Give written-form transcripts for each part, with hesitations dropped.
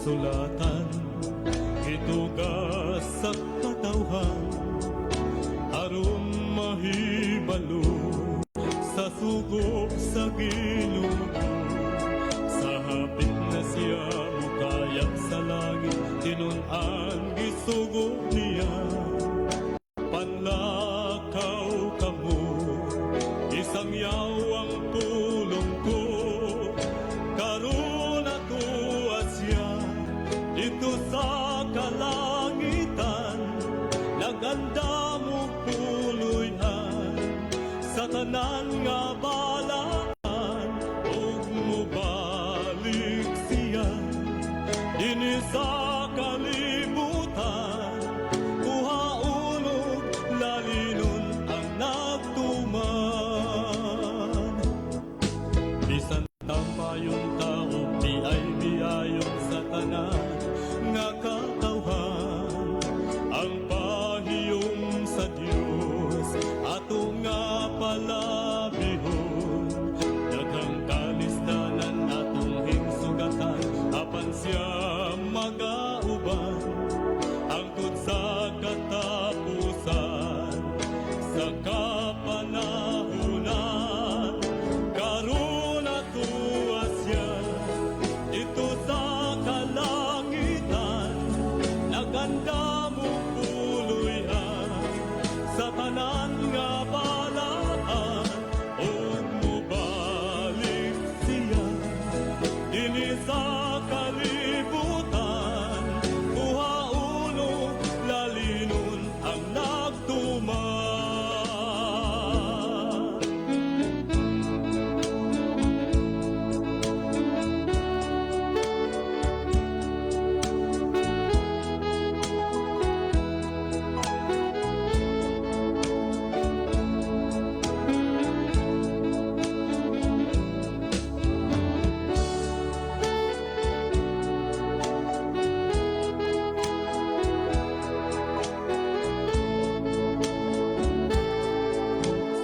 Kasulatan itugas sa katawhan aron mahibalo sa sugo sa Ginoo. Sa hapit na siya mukayab sa langit, tinun-an gisugo niya. Panlakaw kamo, isangyaw ang pulong ko. Karon atoa siya didto sa kalangitan, nag-andam og puloy-an sa tanan nga balaan, ug mobalik siya dinhi sa kalibutan, kuhaon ug lalinon ang nagtuman. Bisan tampayon tao, biay biayon sa tanan nga katawhan, ang pahiyom sa Dios ato nga palabihon. Daghang kalisdanan atong hingsugatan, apan siya magauban hangtod sa katapusan sa kapanahunan. Karon atoa siya didto sa kalangitan, nag-andam og puloy-an sa tanan nga balaan, ug mobalik siya dinhi sa kalibutan, kuhaon ug lalinon ang nagtuman.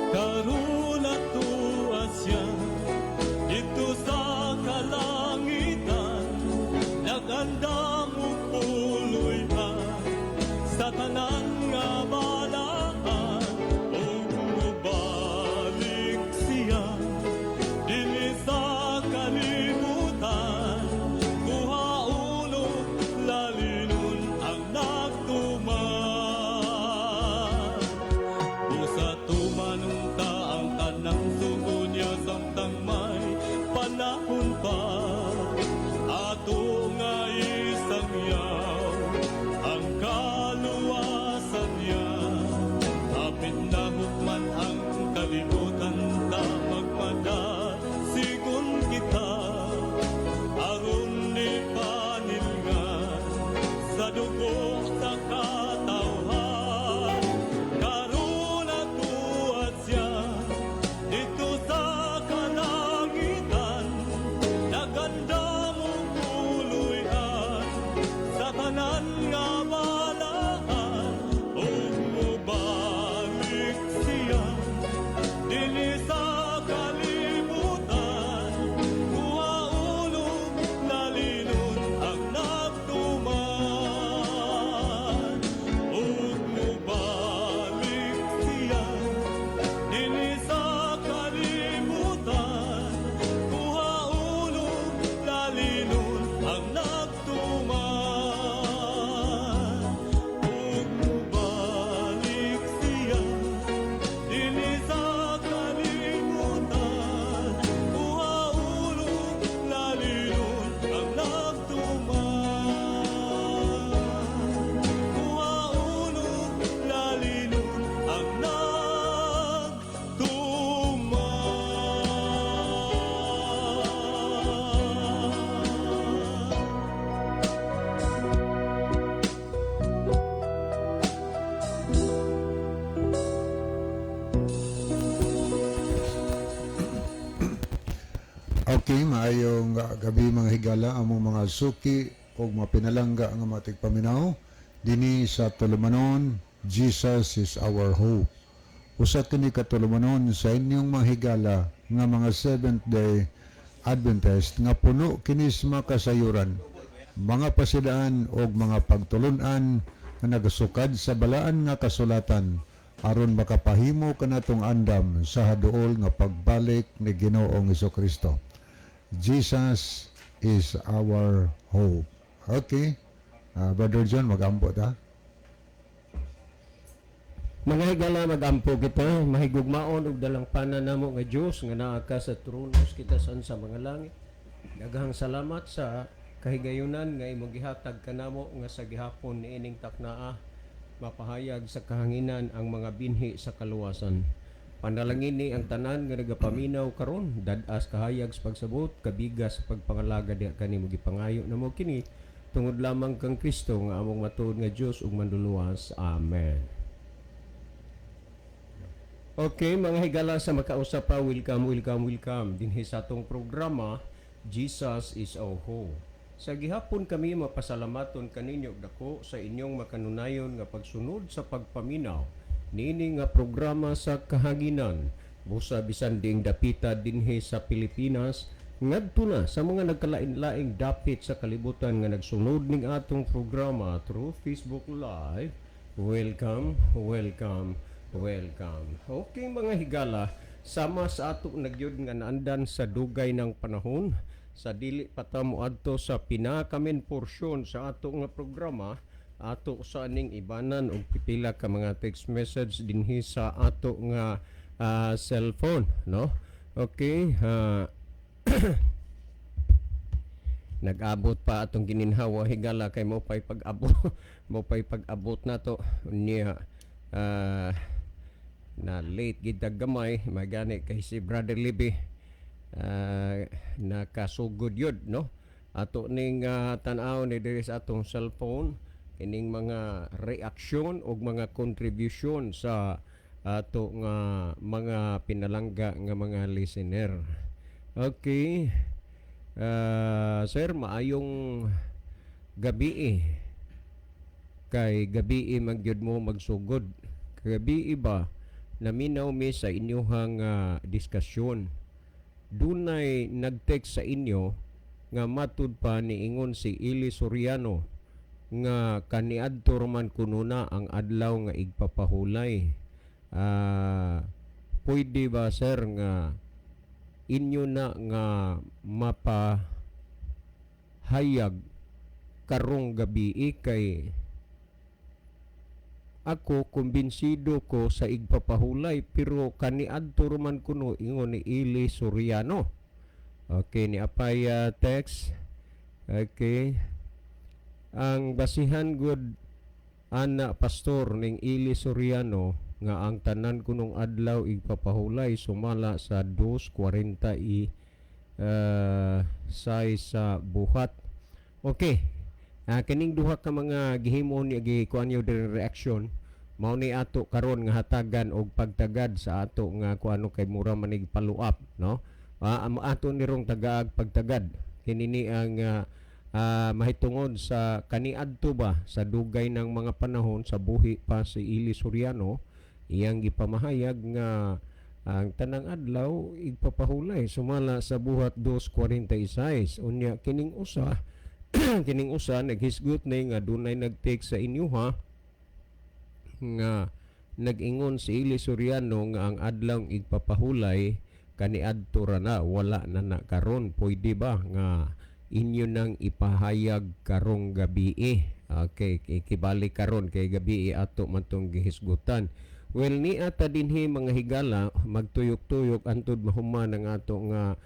Karon atoa siya didto sa kalangitan, nag-andam og puloy-an sa tanan nga balaan, ug mobalik siya dinhi sa kalibutan, kuhaon ug lalinon ang nagtuman. Busa tumanon ta ang tanang sugo niya samtang may panahon pa, ato nga isangyaw ang kaluwasan niya. Hapit na hukman ang kalibutan ta, magmadasigon kita aron di panilngan sa dugo sa katawhan. Karon atoa siya didto sa kalangitan, nag-andam og puloy-an sa tanan nga balaan, ug mobalik siya dinhi sa kalibutan, kuhaon ug lalinon ang nagtuman, ug mobalik siya dinhi sa kalibutan, kuhaon ug lalinon ang nagtuman, ug mobalik siya dinhi sa kalibutan, kuhaon ug lalinon ang nagtuman, kuhaon ug lalinon ang nagtuman. Okay, maayong gabi, mga higala, among mga suki ug mga pinalangga nga mga tigpaminaw dinhi sa tulumanon Jesus is Our Hope. Usa kini ka tulumanon sa inyong mga higala nga mga Seventh Day Adventist nga puno kini sa mga kasayuran. Mga pasidaan og mga pagtulun-an nga nagasukad sa balaan nga kasulatan aron makapahimo kanatong andam sa haduol nga pagbalik ni Ginoong Kristo. Jesus is our hope. Okay. Brother John, mag-ampo ta. Mga higala, magampo kita, mahigugmaon ug dalangpanan namo nga Dios nga naa ka sa trono kitasan sa mga langit. Daghang salamat sa kahigayunan nga imong gihatag kanamo nga sa gihapon niining taknaa mapahayag sa kahanginan ang mga binhi sa kaluwasan. Panalangini ang tanan nga nagapaminaw karon, dad-as kahayag sa pagsabot, kabiga sa pagpangalaga diha kanimo. Gipangayo namo kini tungod lamang kang Kristo nga among matuod nga Dios ug Manluluwas. Amen. Okay, mga higala, sa makausap pa, welcome, welcome, welcome dinhi sa atong programa, Jesus is Our Hope. Sa gihapon kami mapasalamaton kaninyo og dako sa inyong makanunayon nga pagsunod sa pagpaminaw niini nga programa sa kahanginan. Busa bisan diing dapita dinhi sa Pilipinas, ngadto na sa mga nagkalain-laing dapit sa kalibutan nga nagsunod ning atong programa through Facebook Live. Welcome, welcome, welcome. Okay, mga higala, sama sa ato nagyud nga naandan sa dugay ng panahon, sa dili pa ta moadto sa pinakamin porsyon sa ato nga programa, ato sa aning ibanan og pipila ka mga text message dinhi sa ato nga cellphone, no? Okay, nag-abot pa atong gininhawa, higala, kay mo pay pag-abot mo pay pag-abot nato niya, na late gid ta gamay magani kay si Brother Libby nakasugod yun, no? Ato ning tan-aw ni diri sa atong cellphone kining mga reaksyon og mga contribution sa ato nga mga pinalangga nga mga listener. Okay. Sir, maayong gabi eh. Kay gabi man gyud mo magsugod. Gabi ba, naminaw mi sa inyuhang diskusyon. Dunay nag-text sa inyo nga matud pa niingon si Eli Soriano nga kaniadto man kuno na ang adlaw nga igpapahulay. Pwede ba, sir, nga inyo na nga mapahayag karong gabi kay ako kumbinsido ko sa igpapahulay pero kaniadto man kuno ingon ni Eli Soriano? Okay, ni apay text. Okay. Ang basihan gud ana, pastor, ning Eli Soriano nga ang tanan kunong adlaw igpapahulay sumala sa 2.40 i say sa buhat. Okay. Kining duha ka mga gihimo ni gikuan niyo diri reaction mao ni ato karon nga hatagan og pagtagad sa ato nga kuano kay mura manig follow up, no? Ato ni rong tagaag pagtagad kini ni ang mahitungod sa kaniadto ba sa dugay ng mga panahon sa buhi pa si Eli Soriano, iyang gipamahayag nga ang tanang adlaw igpapahulay sumala sa buhat 2.46. Unya kining usa naghisgot ni nga dunay nag-text sa inyo ha nga nag-ingon si Eli Soriano nga ang adlaw igpapahulay kaniadto ra na, wala na na karon. Pwede ba nga inyo nang ipahayag karong gabi eh? Okay, ikibalik karon kay gabi ato man tong gihisgutan. Well, ni ata dinhi, mga higala, magtuyok-tuyok antud mahuman ang ato nga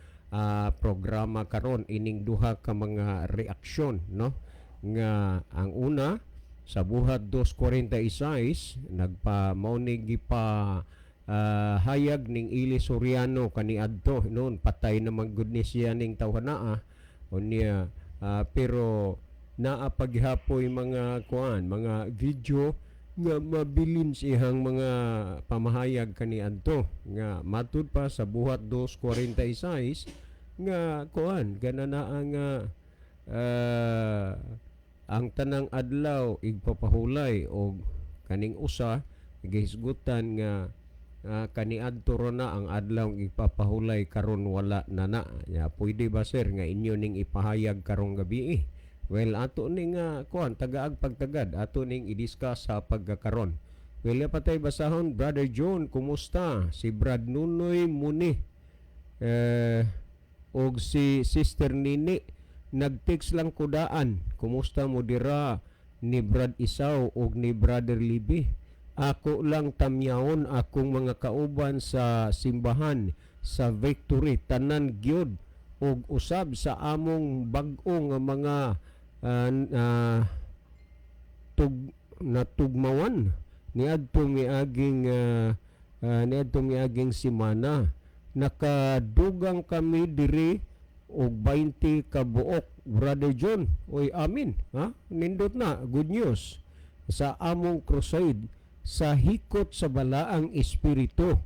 programa karon ining duha ka mga reaksyon, no? Nga ang una sa buhat 2.46 nagpa mao ni gipa hayag ning Eli Soriano kaniadto noon patay na man gud ni siya ning tawhanaa. Unya pero naa paghapoy mga kuan, mga video nga mabilin sa iyang mga pamahayag kaniadto nga matud pa sa buhat 2.46 nga kuan gana na ang ang tanang adlaw igpapahulay og kaning usa gihisgutan nga kaniadto ra na ang adlaw igpapahulay, karon wala na na. Ya, pwede ba, sir, nga inyo ning ipahayag karong gabi eh? Well, ato ning kuan tagaag pagtagad, ato ning i-discuss sa pagkakaron. Well, patay basahon. Brother John, kumusta? Si Brad Nunoy Muni og si Sister Nini, nag-text lang ko daan. Kumusta mo dira ni Brad Isaw og ni Brother Libby? Ako lang tamyawon akong mga kauban sa simbahan sa Victory, tanan gyud, og usab sa among bag-o nga mga tug natugmawan niadtong miaging semana. Nakadugang kami diri og 20 ka buok, Brother John. Oy, amin ha, nindot na good news sa among crusade sa hikot sa Balaang Espiritu,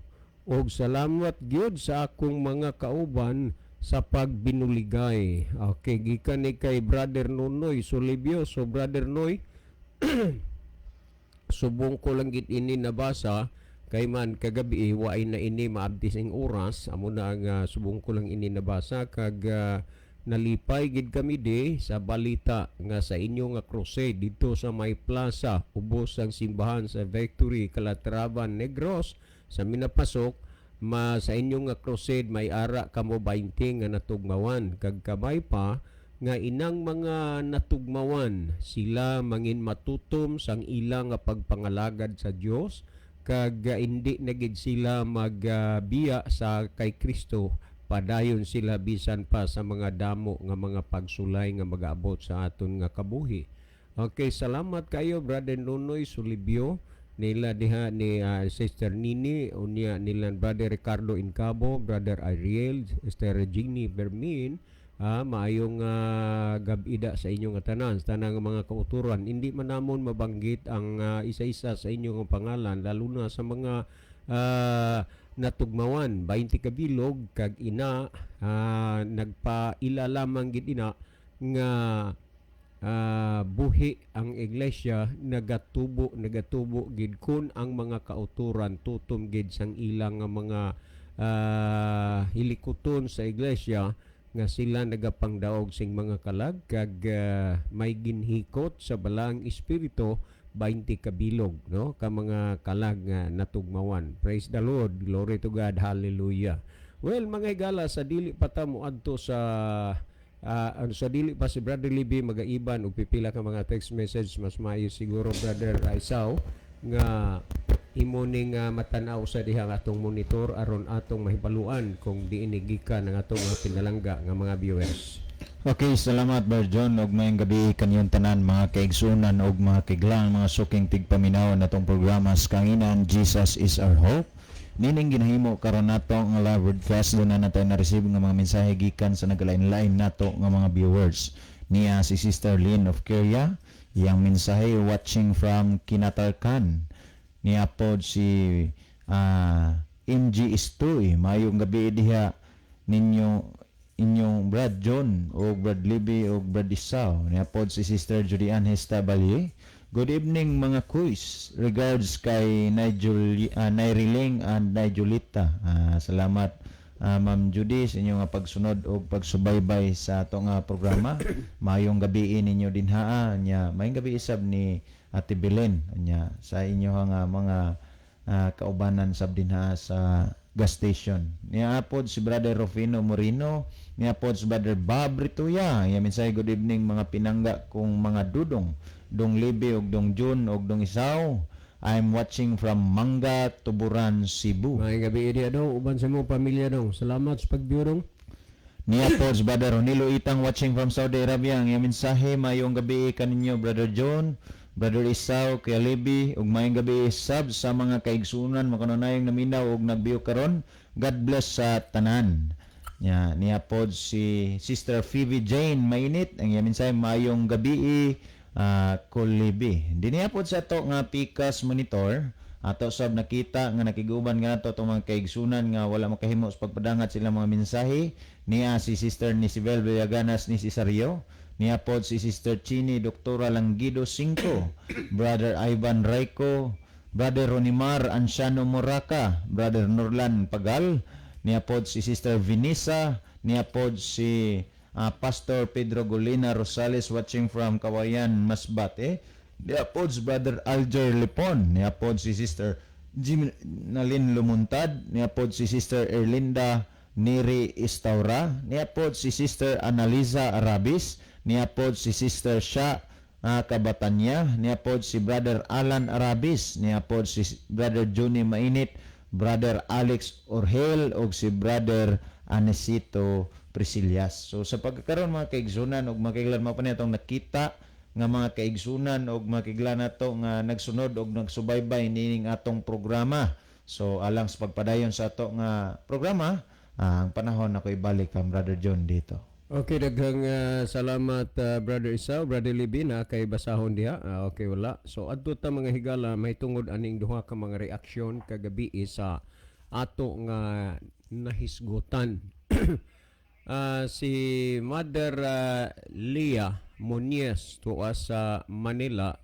og salamat gyud sa akong mga kauban sa pagbinuligay. Okay, gikan ni kay Brother Nonoy Solibio. So Brother Noy, subong ko lang gid ini nabasa kay man kagabi waay na ini maabdi sing oras. Amo na ang subong ko lang ini nabasa kag nalipay gid kami di sa balita nga sa inyo nga crusade dito sa may plaza ubos ang simbahan sa Victory, Calatrava, Negros, sa minapasok ma sa inyo nga crusade may ara kamo 20 nga natugmawan, kag kabay pa nga inang mga natugmawan sila mangin matutom sang ilang nga pagpangalagad sa Dios kag hindi na gid sila magbiya sa kay Kristo. Padayon sila bisan pa sa mga damo nga mga pagsulay nga magaabot sa aton nga kabuhi. Okay, salamat kayo, Brother Nonoy Sulibio, nila diha ni Sister Nini, unya nila Brother Ricardo Incabo, Brother Ariel, Sister Regine Bermin. Maayong gabi da sa inyong tanan, sa tanang mga kauturan. Hindi man namon mabanggit ang isa-isa sa inyong pangalan, lalo na sa mga natugmawan 20 kabilog, kag ina nagpaila lamang gid ina nga buhi ang iglesia, nagatubo nagatubo gid kun ang mga kauturan tutom gid sang ilang nga mga hilikuton sa iglesia, nga sila nagapangdaog sing mga kalag kag may ginhikot sa Balaang Espiritu, 20 kabilog, no, ka mga kalag nga natugmawan. Praise the Lord, glory to God, hallelujah. Well, mga higala, sa dili pa ta mo adto sa sa dili pa si Brother Libby magaiban og pipila ka mga text message, mas maayo siguro, Brother Aisaw, nga imo ning matanaw sa diha ang atong monitor aron atong mahibaluan kung diin gikan ang atong mga pinalangga nga mga viewers. Okay, salamat, Brother John, ug maayong gabi kaninyong tanan, mga kaigsunan ug mga kaiglang, mga suking tigpaminaw natong programa sa Kanginan, Jesus is Our Hope. Nining ginahimo karon nato nga live broadcast, duna na tayo na-receive nga mga mensahe gikan sa nagalain-lain nato nga mga viewers. Niya si Sister Lynn of Korea, iyang mensahe, "Watching from Kinatarkan." Niya pod si MG Istoy, "Maayong gabi diha ninyo inyong Brad John o Brad Libby o Brad Isao." Niya pod si Sister Julian Hesta Balye. "Good evening, mga kuys. Regards kay Nigel, Nairiling and Nigelita." Salamat, Ma'am Judy, sa inyong nga pagsunod o pagsubaybay sa ato nga programa. Maayong gabi ninyo dinhaa nya. Maayong gabi isab ni Ate Belen nya sa inyo nga mga kaubanan sab dinha sa gas station. Niya pod si Brother Rufino Moreno, niya pod si Brother Bob Rituya. Iya mensahe, "Good evening, mga pinangga kong mga dudong. Dong Libi ug Dong Jun ug Dong Isaw. I'm watching from Manga, Tuburan, Cebu." Maayong gabi diha dong, uban sa imong pamilya dong. Salamat sa pag-view dong. Niya po si Brother Ronilo Itang, watching from Saudi Arabia. Ang iyang mensahe, "Maayong gabi kaninyo, Brother John, Brother Isaw, Kuya Levi, ug maayong gabi sab sa mga kaigsunan makanunayong naminaw ug nagbiyo karon. God bless sa tanan." Niya pod si Sister Phoebe Jane Mainit. Ang iyang mensahe, "Maayong gabi, Kulibi." Dinhi pod sa ato nga Pikas monitor, ato sab nakita nga nakiguban nga nato atong mga kaigsunan nga wala makahimo sa pagpadangat sila mga mensahe. Niya si Sister ni Sibel Villaganas ni Cesario, niya pod si Sister Chini Doktora Langgido Cinco, Brother Ivan Rayco, Brother Ronimar Anciano Moraca, Brother Norlan Pagal, niya pod si Sister Vinisa, niya pod si Pastor Pedro Golina Rosales watching from Kawayan, Masbate. Niya pod si Brother Alger Lipon, niya pod si Sister Jim Nalin Lumuntad, niya pod si Sister Erlinda Neri Istaura, niya pod si Sister Analiza Arabis, niya pod si Sister Sha Kabatanya, niya pod si Brother Alan Arabis, niya pod si Brother Johnny Mainit, Brother Alex Orhel og si Brother Anesito Priscillas. So sa pagkakaroon, mga kaigsunan og mga kaiglan, mao pa ni atong nakita nga mga kaigsunan og mga kaiglan nato nga nagsunod og nagsubaybay nining atong programa. So alang sa pagpadayon sa ato nga programa, ang panahon ako ibalik kang Brother John dito. Okay, daghang salamat, Brother Isaw, Brother Libby na kay basahon diha. Okay, wala. So adto ta, mga higala, may tungod aning duha ka mga reaksyon kagabi sa ato nga nahisgutan. Si Mother Leah Monies tuwa sa Manila.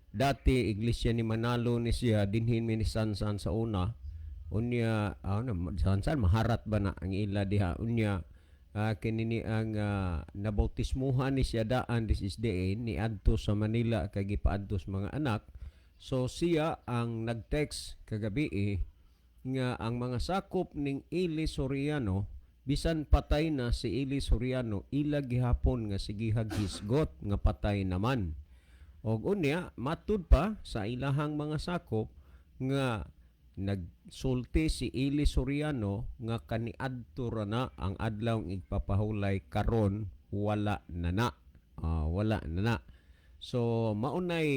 Dati iglesia ni Manalo ni siya, dinhin mi ni Sansan sa una. Unya na Sansan maharat ba na ang ila diha. Unya kini ni ang nabautismuhan ni siya daan this is the ni adto sa Manila kay gipaadto sa mga anak. So siya ang nag-text kagabi nga ang mga sakop ning Eli Soriano, bisan patay na si Eli Soriano, ila gihapon nga sigihag hisgot nga patay naman. Og unya matud pa sa ilahang mga sakop nga nagsulti si Eli Soriano nga kaniadto ra na ang adlaw igpapahulay, karon wala na na. Wala na na. So maunay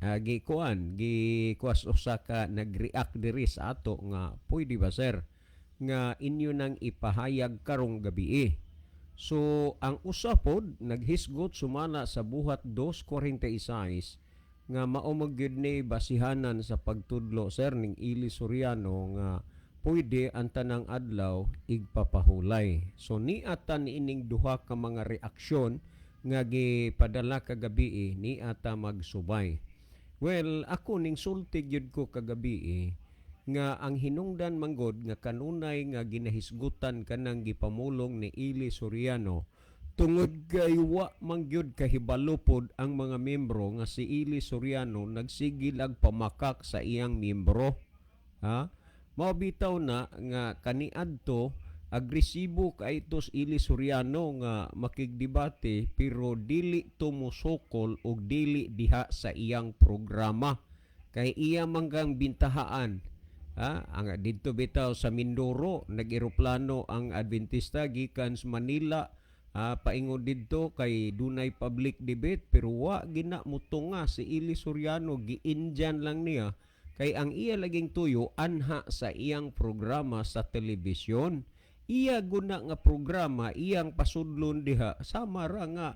gikuan gikuas usa ka nag-react diri sa ato nga pwede ba, sir, nga inyo nang ipahayag karong gabi. So ang usa pod naghisgot sumala sa Buhat 2:46 nga mao magyud ni basihanan sa pagtudlo, sir, ning Eli Soriano nga pwede ang tanang adlaw igpapahulay. So niata niining duha ka mga reaksyon nga gipadala kagabi, niata magsubay. Well, ako ning sulti gyud ko kagabi nga ang hinungdan manggod nga kanunay nga ginahisgutan kanang gipamulong ni Eli Soriano tungod kay wa man gyud kahibalo pod ang mga membro nga si Eli Soriano nagsigil ag pamakak sa iyang membro. Ha? Mao bitaw na nga kaniadto agresibo kay tos Eli Soriano nga makigdebate, pero dili to mosukol og dili diha sa iyang programa kay iya manggang bintahaan. Ha, ang didto bitaw sa Mindoro nag-eroplano ang Adventista gikan sa Manila paingon didto kay dunay public debate, pero wa gina mutunga si Eli Soriano, gi-Indian lang niya kay ang iya laging tuyo anha sa iyang programa sa telebisyon. Iya guna nga programa iyang pasudlon diha, sama ra nga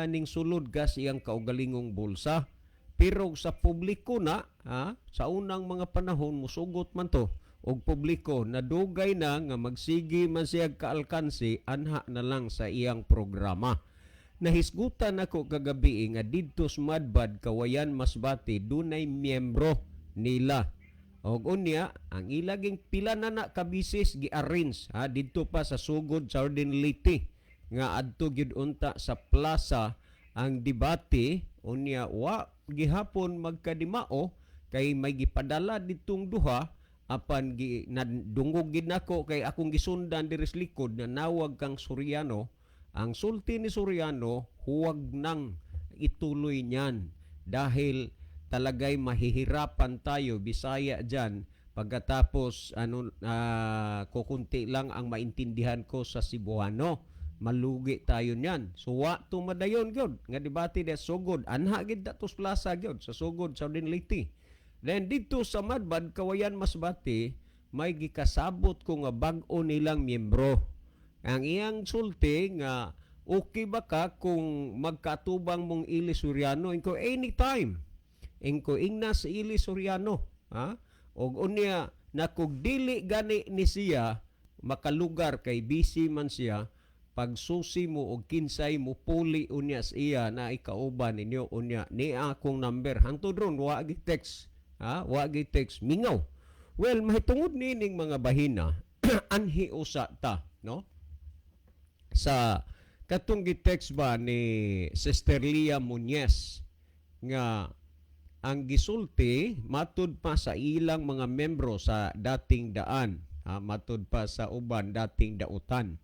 ning sulod gas iyang kaugalingong bulsa. Pero sa publiko na ha, sa unang mga panahon musugot man to og publiko, nadugay na nga magsigi man siya kaalkansi anha na lang sa iyang programa. Nahisgutan ako kagabi nga didto sa Madbad, Kawayan, Masbate, dunay miyembro nila. Og unya ang ilaging pila na na kabisis gi-arrange ha didto pa sa sugod sa Southern Leyte nga adto gyud unta sa plaza ang debate. Unya wa gihapon magkadimao kay may gipadala ditong duha, apan gi nadungog gid nako kay akong gisundan diri sa likod na nawag kang Soriano. Ang sulti ni Soriano, huwag nang ituloy niyan dahil talagay mahihirapan tayo Bisaya diyan, pagkatapos ano kukunti lang ang maintindihan ko sa Cebuano, malugi tayo niyan. So wa tumadayon gyud nga debate de sugod anha gid datos plaza gyud sa sugod sa Leyte. Then didto sa Madbad, Kawayan, Masbate, may gikasabot ko nga bag-o nilang miyembro. Ang iyang sulti nga okay ba ka kung magkatubang mong Eli Soriano? Inko anytime. Inko ingna si Eli Soriano, ha? Og unya na kung dili gani ni siya makalugar kay busy man siya, pagsusi mo og kinsay mo puli unya sa iya na ikauban ninyo, unya ni akong number. Hantod ron wa gi text, ha, wa gi text, mingaw. Well, mahitungod nining mga bahina, anhi usa ta no sa Katong gi-text ba ni Sister Lia Muñez nga ang gisulti matud pa sa ilang mga membro sa Dating Daan, ha, matud pa sa uban Dating Dautan.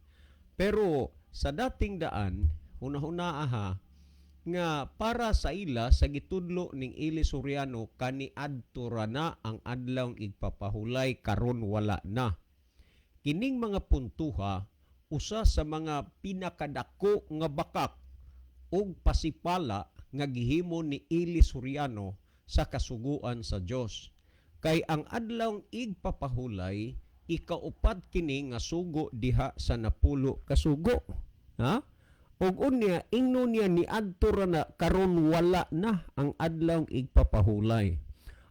Pero sa Dating Daan, hunahuna aha nga para sa ila sa gitudlo ning Eli Soriano, kaniadto ra na ang adlaw igpapahulay, karon wala na. Kining mga puntuha usa sa mga pinakadako nga bakak ug pasipala nga gihimo ni Eli Soriano sa kasuguan sa Dios. Kay ang adlaw igpapahulay, ikaupat kini nga sugo diha sa 10 ka sugo. Ha? Ug unya ingno niya niadto ra na, karon wala na ang adlaw igpapahulay.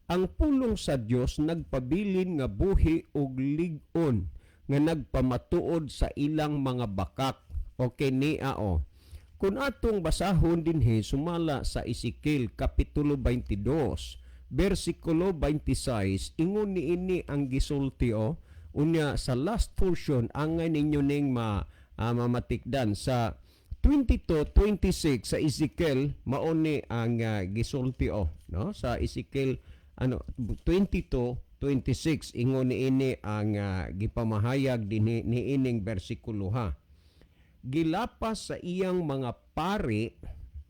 Ang pulong sa Dios nagpabilin nga buhi ug lig-on nga nagpamatuod sa ilang mga bakak. Okay niya o. Kung atong basahon dinhi sumala sa Ezekiel kapitulo 22 bersikulo 26, ingon niini ang gisulti o. Unya sa last portion angay ninyo ning mamatikdan sa 22:26 sa Ezekiel, mao ni ang gisulti o, no? Sa Ezekiel ano 22:26, ingon niini ang gipamahayag dinhi niining bersikulo ha. Gilapas sa iyang mga pari,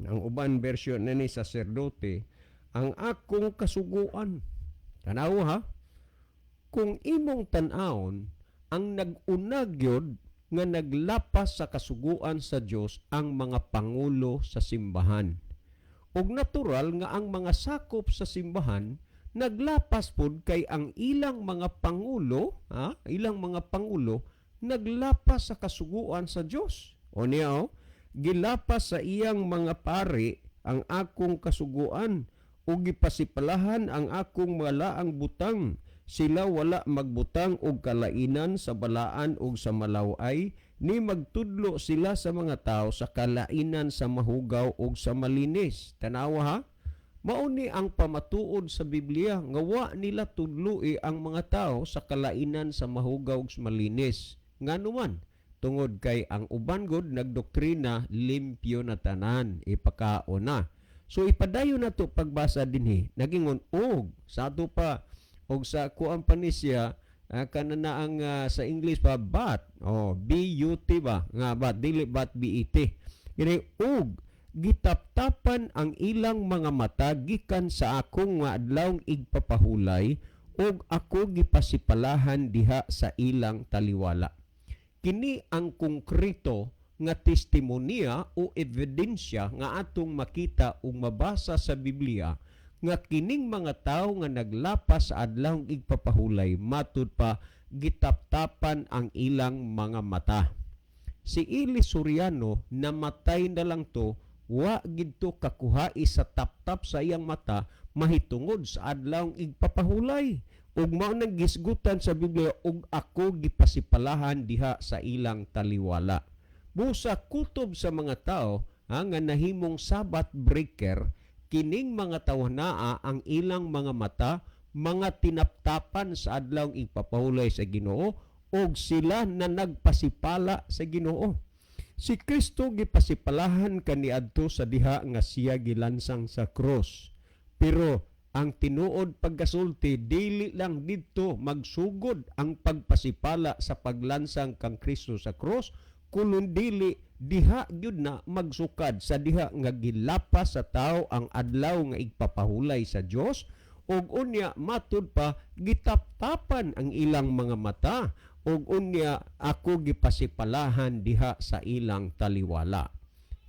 ang uban version na ni saserdote, ang akong kasuguan. Tanaw ha, kung imong tan-awon, ang nag-una gyud nga naglapas sa kasuguan sa Dios ang mga pangulo sa simbahan. Ug natural nga ang mga sakop sa simbahan naglapas pod kay ang ilang mga pangulo, ha, ilang mga pangulo naglapas sa kasuguan sa Dios. O niya o, gilapas sa iyang mga pari ang akong kasuguan ug gipasipalahan ang akong malaang butang. Sila wala magbutang og kalainan sa balaan og sa malaway, ni magtudlo sila sa mga tao sa kalainan sa mahugaw og sa malinis. Tanawa ha? Mao ni ang pamatuod sa Biblia nga wa nila tudloi ang mga tao sa kalainan sa mahugaw ug sa malinis. Ngano man? Tungod kay ang uban gud nagdoktrina limpyo na tanan, ipakaon na. So ipadayon na to pagbasa dinhi. Nagingon og sa ato pa og sa kuan pa ni siya, kana na ang sa English pa but, oh, B U T ba nga but, dili but B E T. Gini og gitaptapan ang ilang mga mata gikan sa akong nga adlawng igpapahulay og ako gipasipalahan diha sa ilang taliwala. Kini ang konkreto nga testimonya o ebidensya nga atong makita ug mabasa sa Biblia nga kining mga tawo nga naglapas sa adlawng igpapahulay matud pa gitaptapan ang ilang mga mata. Si Eli Soriano namatay na lang to, wa gidto kakuhai sa taptap sa iyang mata mahitungod sa adlawng igpapahulay. Ug mao nang gisgutan sa Biblia ug ako gipasipalahan diha sa ilang taliwala. Busa kutob sa mga tao ha, nga nahimong Sabbath breaker, kining mga tawo naa ang ilang mga mata mga tinaptapan sa adlawng igpapahulay sa Ginoo og sila na nagpasipala sa Ginoo. Si Kristo gipasipalahan kaniadto sa diha nga siya gilansang sa krus. Pero ang tinuod pagkasulti, dili lang didto magsugod ang pagpasipala sa paglansang kang Kristo sa krus, kunon dili diha gyud na magsukad sa diha nga gilapas sa tao ang adlaw nga igpapahulay sa Dios ug unya matud pa gitaptapan ang ilang mga mata ug unya ako gipasipalahan diha sa ilang taliwala.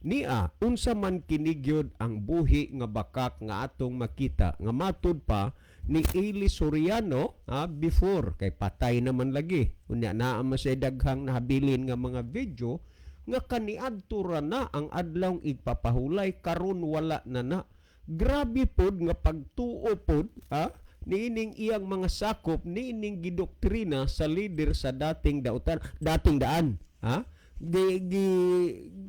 Nia unsa man kini gyud ang buhi nga bakak nga atong makita nga matud pa ni Eli Soriano ha, before kay patay naman lagi, unya naa man siya daghang nahabilin nga mga video nga kaniadto ra na ang adlawng igpapahulay, karon wala na na. Grabe pod nga pagtuo pod ha niining iyang mga sakop niining gidoktrina sa leader sa dating dautan, Dating Daan ha. Gi, gi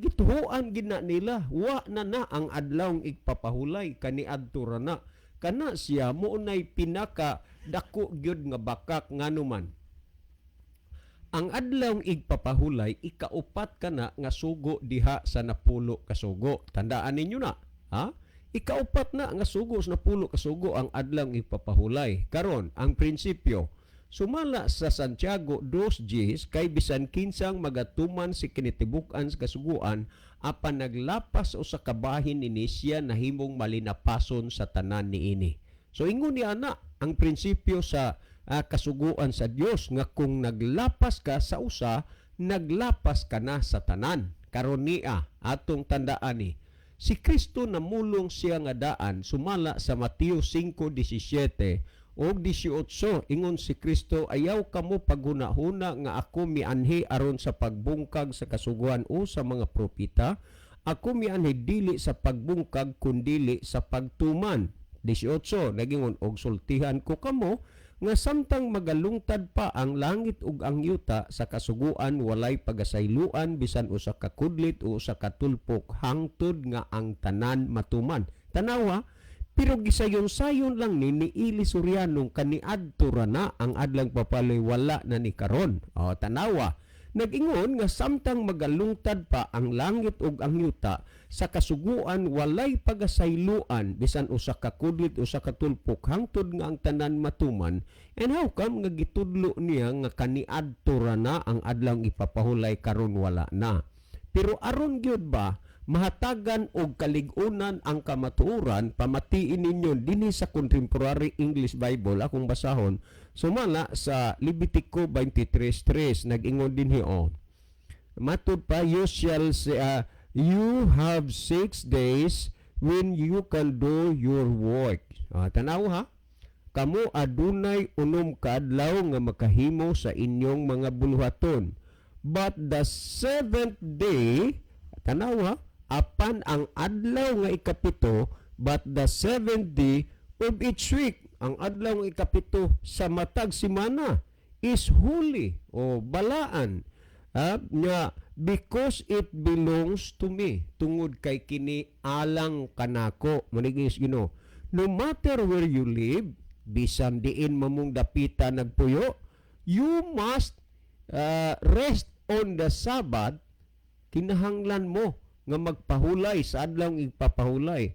gituhuan gid na nila wa na na ang adlawng igpapahulay, kaniadto ra na. Kana siya mo nay pinaka dako gyud nga bakak nganuman Ang adlaw igpapahulay, ikaupat kana nga sugo diha sa 10 ka sugo. Tandaan ninyo na, ha? Ikaupat na nga sugo sa 10 ka sugo ang adlaw igpapahulay. Karon, ang prinsipyo, sumala sa Santiago 2:10, kay bisan kinsang magatuman sa kinatibuk-an sa kasuguan apan naglapas sa usa ka bahin nini, siya nahimong malinapason sa tanan niini. So ingon ni ana ang prinsipyo sa kasuguan sa Dios nga kung naglapas ka sa usa, naglapas ka na sa tanan. Karon niya atong tandaan ni si Kristo, namulong siya nga daan sumala sa Mateo 5:17 og 18. Ingon si Kristo, "Ayaw kamo paghuna-huna nga ako mianhi aron sa pagbungkag sa kasuguan o sa mga propeta. Ako mianhi dili sa pagbungkag kundili sa pagtuman." 18, nagingon, "Og sultihan ko kamo nga samtang magalungtad pa ang langit ug ang yuta, sa kasuguan walay pagasayloan bisan usa ka kudlit o usa ka tulpok hangtod nga ang tanan matuman." Tanawa, pero gisayon-sayon lang ni Eli Soriano kaniadto ra na ang adlang papaloy, wala na ni karon. O, tanawa. Nag-ingon nga samtang magalungtad pa ang langit ug ang yuta, sa kasuguan walay pagasayloan bisan usa ka kudlit, usa ka tulpok hangtod nga ang tanan matuman. And how come nga gitudlo niya nga kaniadto ra na ang adlaw ipapahulay, karon wala na? Pero aron gyud ba mahatagan og kalig-unan ang kamatuoran, pamatiin ninyo dinhi sa Contemporary English Bible akong basahon sumala sa Levitico 23:3. Nag-ingon dinhi, oh. Matud pa, you shall say, you have 6 days when you can do your work. Ah, tanaw ha. Kamo adunay 6 ka adlaw nga makahimo sa inyong mga buluhaton. But the seventh day, tanaw ha, apan ang adlaw nga ikapito, but the seventh day of each week, ang adlaw nga ikapito sa matag semana, is holy o balaan. Ah, nga because it belongs to me, tungod kay kini alang kanako, manigis Ginoo. No matter where you live, bisan diin mamong dapita nagpuyo, you must rest on the Sabbath. Kinahanglan mo nga magpahulay sa adlaw igpapahulay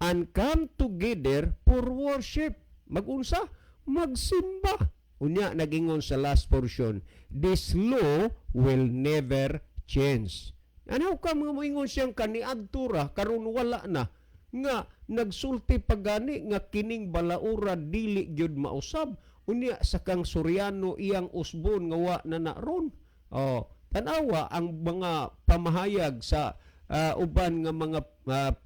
and come together for worship. Magunsa? Magsimba. Unya nagingon sa last portion, this law will never change. Ano ka mga moingon siyang kaniadto ra, karon wala na, nga nagsulti pagani nga kining balaura dili gyud mausab? Unya sa kang Soriano iyang usbon nga wa na na ron. Oh, tanawa ang mga pamahayag sa uban nga mga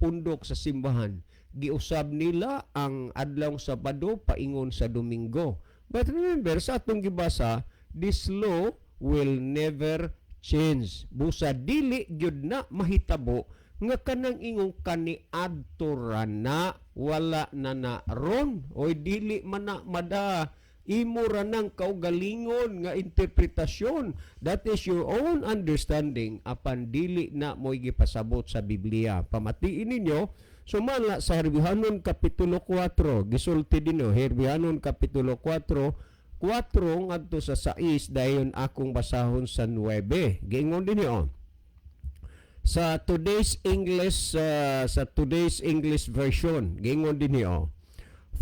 pundok sa simbahan. Giusab nila ang adlaw Sabado paingon sa Domingo. But remember, sa atong gibasa, this law will never change. Busa dili gyud na mahitabo nga kanang ingong kaniadto ra na, wala na na ron. Oy, dili man na mada, imo ra nang kaugalingon nga interpretasyon. That is your own understanding, apan dili na mo'y gipasabot sa Biblia. Pamatiin ninyo sumala sa Herbihanon kapitulo 4. Gisulti dinhi, Herbihanon kapitulo 4, 4 ngadto sa 6, dayon akong basahon sa 9. Giingon dinhi, oh, sa Today's English Version, giingon dinhi, oh,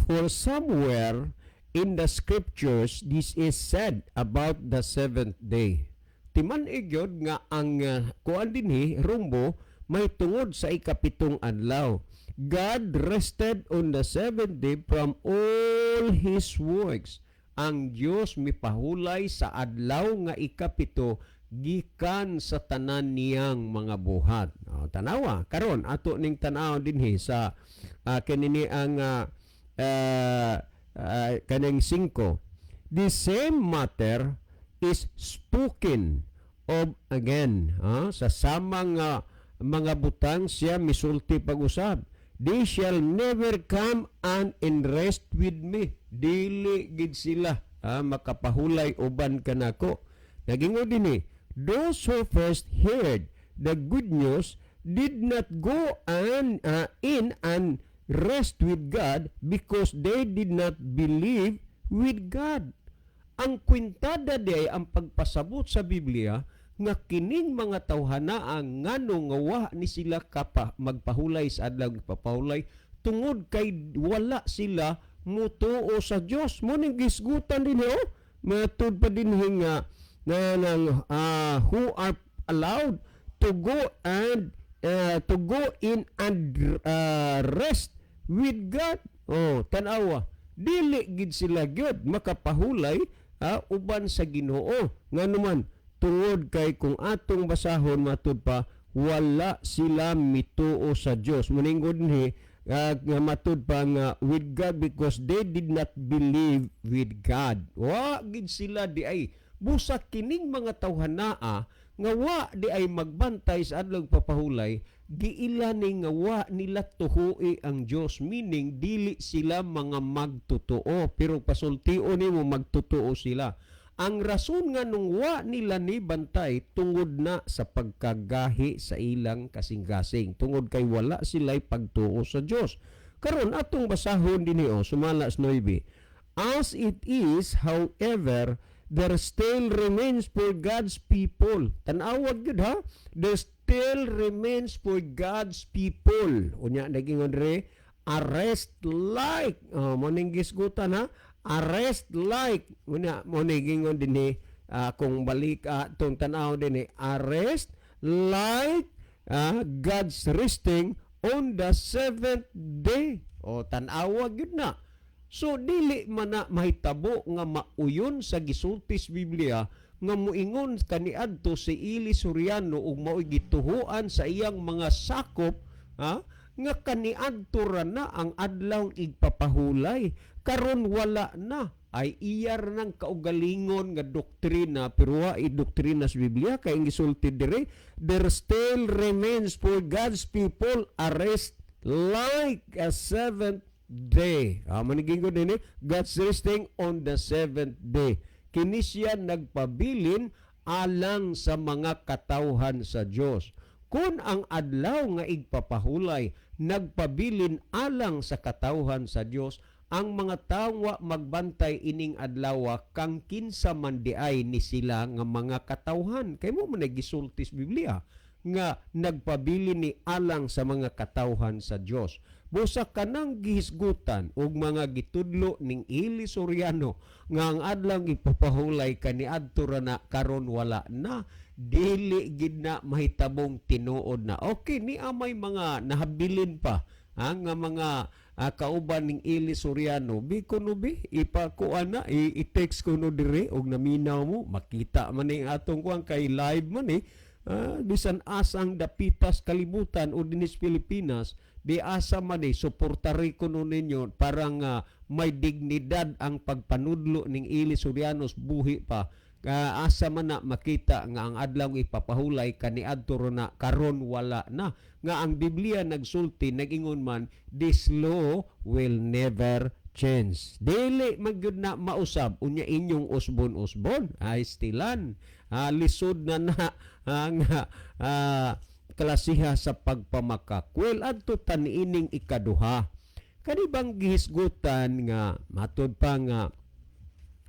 "For somewhere in the scriptures this is said about the seventh day." Timan-i gyud nga ang kuan dinhi rumbo may tungod sa ikapitong adlaw. "God rested on the seventh day from all his works." Ang Dios mipahulay sa adlaw nga ikapito gikan sa tanan niyang mga buhat. Oh, tanawa karon, ato ning tan-aw dinhi sa kanini ang kaning 5. "The same matter is spoken of again." Sa samang mga butang siya misulti pag-usab. "They shall never come and rest with me." Dili gid sila makapahulay uban kanako. Nagingon dinhi, "Those who first heard the good news did not go and in and rest with God because they did not believe with God." Ang kwintada di ay ang pagpasabot sa Biblia nga kining mga tawhana ngano nga wa ni sila kapa magpahulay sa adlaw papahulay tungod kay wala sila mutuo sa Dios. Mo ning gisgutan din, oh, matud pa din nga na nang who are allowed to go in and rest with God. Oh, tan-awa, dili gid sila gyud makapahulay uban sa Ginoo. Ngano man? Tungod kay kung atong basahon, matud pa, wala sila mituo sa Dios. Muningod ni nga matud pa nga with God because they did not believe with God. Wa gid sila di ay. Busa kining mga tawhanaa nga wa di ay magbantay sa adlaw papahulay, giila ni nga wa nila tuhui ang Dios, meaning dili sila mga magtotoo, pero pasultion nimo magtotoo sila. Ang rason nga nung wa nila ni bantay tungod na sa pagkagahi sa ilang kasing-kasing, tungod kay wala sila'y pagtuo sa Dios. Karon atong basahon dinhi, oh, sumala sa 9. As it is, however, there still remains for God's people. Tan-awag gyud ha. There still remains for God's people. Unya nagingon re a rest like, oh, mo ning gisgutan ha. A rest like, unya mo ning dinhi, kung balik tong tan-aw dinhi, a rest like God's resting on the seventh day. O tan-awa gyud na. So dili man na mahitabo nga mauyon sa gisulti sa Biblia nga muingon kaniadto si Eli Soriano ug mao'y gituhuan sa iyang mga sakop, ha, nga kaniadto ra na ang adlaw igpapahulay, karon wala na, ay iyar ng kaugalingon nga doktrina, pero wa doktrina sa Biblia, kay ang gisulti dire, there still remains for God's people a rest like a seventh day. Ah, maniging ko din eh, God's resting on the seventh day. Kini siya nagpabilin alang sa mga katawhan sa Dios. Kung ang adlaw nga igpapahulay nagpabilin alang sa katawhan sa Dios, ang mga tawo wa magbantay ining adlaw, kang kinsa man di ay ni sila nga mga katawhan? Kay mo man gisulti sa Biblia nga nagpabilin ni alang sa mga katawhan sa Dios. Busa kanang gihisgutan ug mga gitudlo ning Eli Soriano nga ang adlaw ipapahulay kaniadto ra na, karon wala na, dili gid na mahitabong tinuod na. Okay, ni may mga nahabilin pa nga mga kauban ning Eli Soriano, bi kuno bi ipakuan na i-text ko no dire og naminaw mo, makita man ning atong kuan kay live man eh. Bisan asang dapitas kalibutan o dinis Pilipinas, di asa man eh, suportari ko no ninyo parang may dignidad ang pagpanudlo ning Eli Sorianos buhi pa. Asa man na makita nga ang adlaw ipapahulay kaniadto ro na, karon wala na, nga ang Biblia nagsulti, nagingon man, this law will never change. Dili magyud na mausab. Unya inyong usbon-usbon ay stilan, lisod na na ang klasiha sa pagpamakakwel. Adto taniining ikaduha, kani bang gihisgutan nga matud pa nga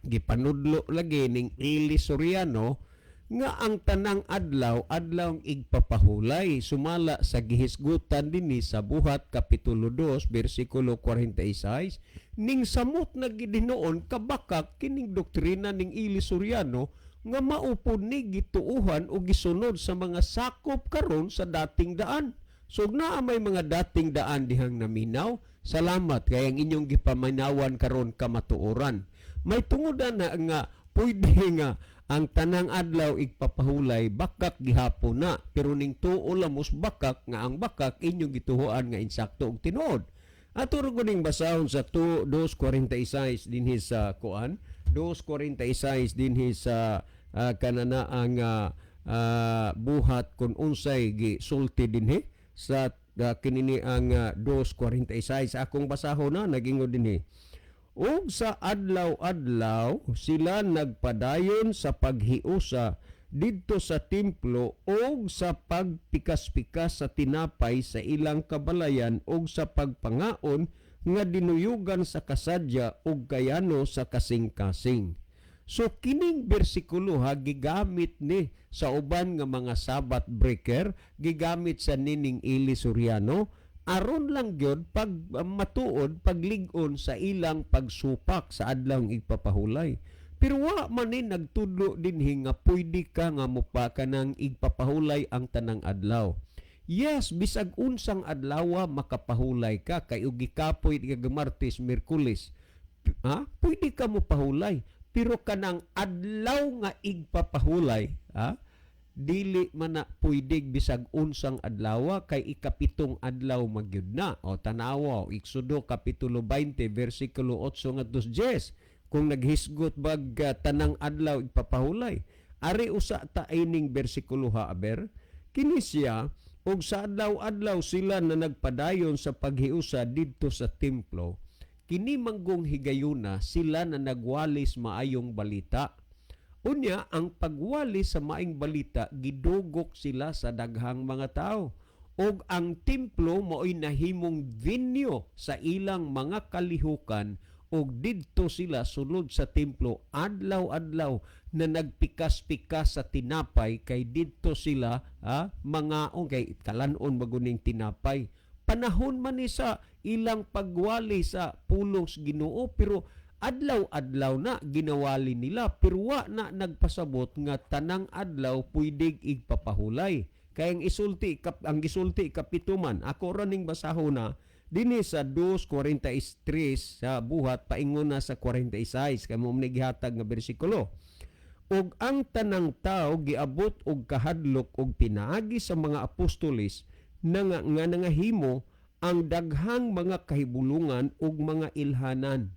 gipanudlo lagi ning Eli Soriano nga ang tanang adlaw adlaw igpapahulay, sumala sa gihisgutan dinhi sa Buhat kapitulo 2 bersikulo 46, ning samot na gid hinuon kabakak kining doktrina ning Eli Soriano nga maupod ni gituuhan o gisunod sa mga sakop karon sa Dating Daan. So naa may mga Dating Daan dihang naminaw. Salamat kay ang inyong gipaminawan karon kamatuoran. May tungod na nga pwede nga ang tanang adlaw igpapahulay bakak gihapon na, pero ning tuo lamos bakak nga ang bakak inyong gituhuan nga insakto og tinuod. Ato ra ning basahon sa 2 2:46 dinhi sa kuan, 2:46 dinhi sa kanana ang Buhat, kung unsay gisulti dinhi sa kinini ang 2:46 akong basahon na. Nagingon dinhi, ug sa adlaw-adlaw sila nagpadayon sa paghiusa didto sa templo ug sa pagpikas-pikas sa tinapay sa ilang kabalayan ug sa pagpangaon nga dinuyugan sa kasadya ug kayano sa kasing-kasing. So kining bersikulo ha, gigamit ni sa uban nga mga Sabbath breaker, gigamit sa nining Eli Soriano aron lang gyud pag matuod paglig-on sa ilang pagsupak sa adlaw igpapahulay. Pero wa man ni nagtudlo dinhi nga pwede ka nga mupa kanang igpapahulay ang tanang adlaw. Yes, bisag unsang adlaw makapahulay ka kay og gikapoy ka Martes, Miyerkules. Ha? Pwede ka mo pahulay. Pero kanang adlaw nga igpapahulay, ha? Dili man na pwede bisag unsang adlaw kay ikapitong adlaw magyud na. O tanawa, Exodo kapitulo 20 versikulo 8 ngadto 10. Kung naghisgot bag tanang adlaw igpapahulay. Ari usa ta ining bersikulo ha, aber. Kini siya, og sa adlaw-adlaw sila na nagpadayon sa paghiusa didto sa templo. Kini manggong higayuna sila na nagwalis maayong balita. Unya, ang pagwali sa maayong balita, gidugok sila sa daghang mga tao. Og ang templo mao'y nahimong venue sa ilang mga kalihukan og didto sila sulod sa templo adlaw-adlaw na nagpikas-pikas sa tinapay kay didto sila mga kay kalanon maguning tinapay. Panahon man ni sa ilang pagwali sa pulong sa Ginoo, pero adlaw-adlaw na ginawali nila, pero wa na nagpasabot nga tanang adlaw pwedeng igpapahulay. Kay ang gisulti kapituman, ako ra ning basahon na dinhi sa 2:43 sa Buhat paingon na sa 46 kay mo man gihatag nga bersikulo. Ug ang tanang tao giabot og kahadlok og pinaagi sa mga apostoles na nga nangahimo ang daghang mga kahibulungan ug mga ilhanan.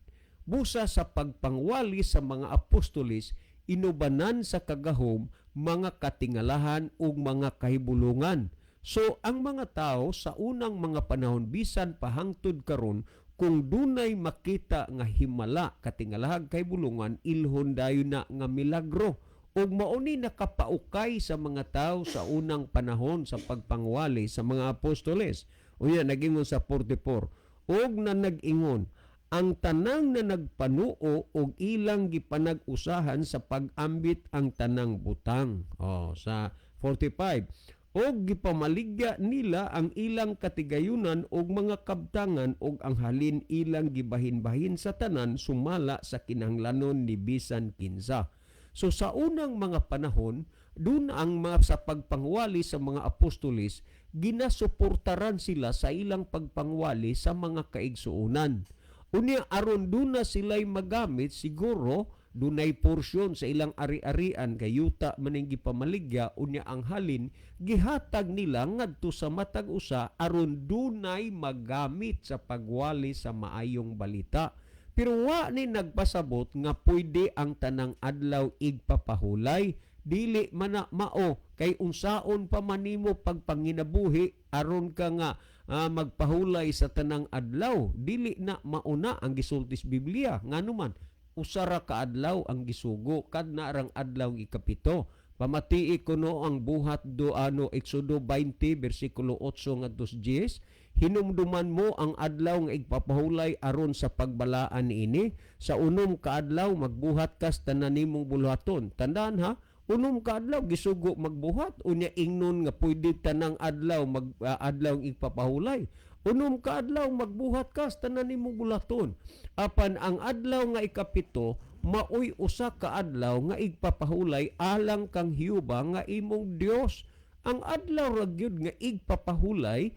Busa sa pagpangwali sa mga apostoles, inubanan sa kagahom mga katingalahan ug mga kahibulungan. So ang mga tao sa unang mga panahon bisan pahangtod karon, kung dunay makita nga himala, katingalahag, kahibulungan, ilhon dayon na nga milagro. Ug mao ni nakapaukay sa mga tao sa unang panahon sa pagpangwali sa mga apostoles. Unya nagingon sa 44, og na nag-ingon ang tanang na nagpanuo og ilang gipanag-usahan sa pag-ambit ang tanang butang. Oh, sa 45, og gipamaligya nila ang ilang katigayunan og mga kabtangan og ang halin ilang gibahin-bahin sa tanan sumala sa kinahanglanon ni bisan kinsa. So sa unang mga panahon, dun ang mga sa pagpangwali sa mga apostoles, ginasuportaran sila sa ilang pagpangwali sa mga kaigsuonan. Unya aron duna sila'y magamit, siguro dunay porsyon sa ilang ari-arian kay yuta maning gipamaligya, unya ang halin gihatag nila ngadto sa matag usa aron dunay magamit sa pagwali sa maayong balita. Pero wa ni nagpasabot nga pwede ang tanang adlaw igpapahulay. Dili man na mao kay unsaon pa man nimo pagpanginabuhi aron ka nga magpahulay sa tanang adlaw. Dili na mauna ang gisulti sa Biblia. Ngano man usa ra ka adlaw ang gisugo, kadna rang adlaw ikapito. Pamatii kuno ang Buhat do ano Exodo 20 bersikulo 8 ngadto sa 10. Hinumduman mo ang adlaw nga igpapahulay aron sa pagbalaan niini. Sa 6 ka adlaw magbuhat kas tanan nimong buluhaton. Tandaan ha, 6 ka adlaw gisugo magbuhat, unya ingnon nga pwede tanang adlaw mag adlaw igpapahulay. 6 ka adlaw magbuhat kas tanan nimong buluhaton. Apan ang adlaw nga 7 maoy usa ka adlaw nga igpapahulay alang kang Hiuba nga imong Dios. Ang adlaw ra gyud nga igpapahulay,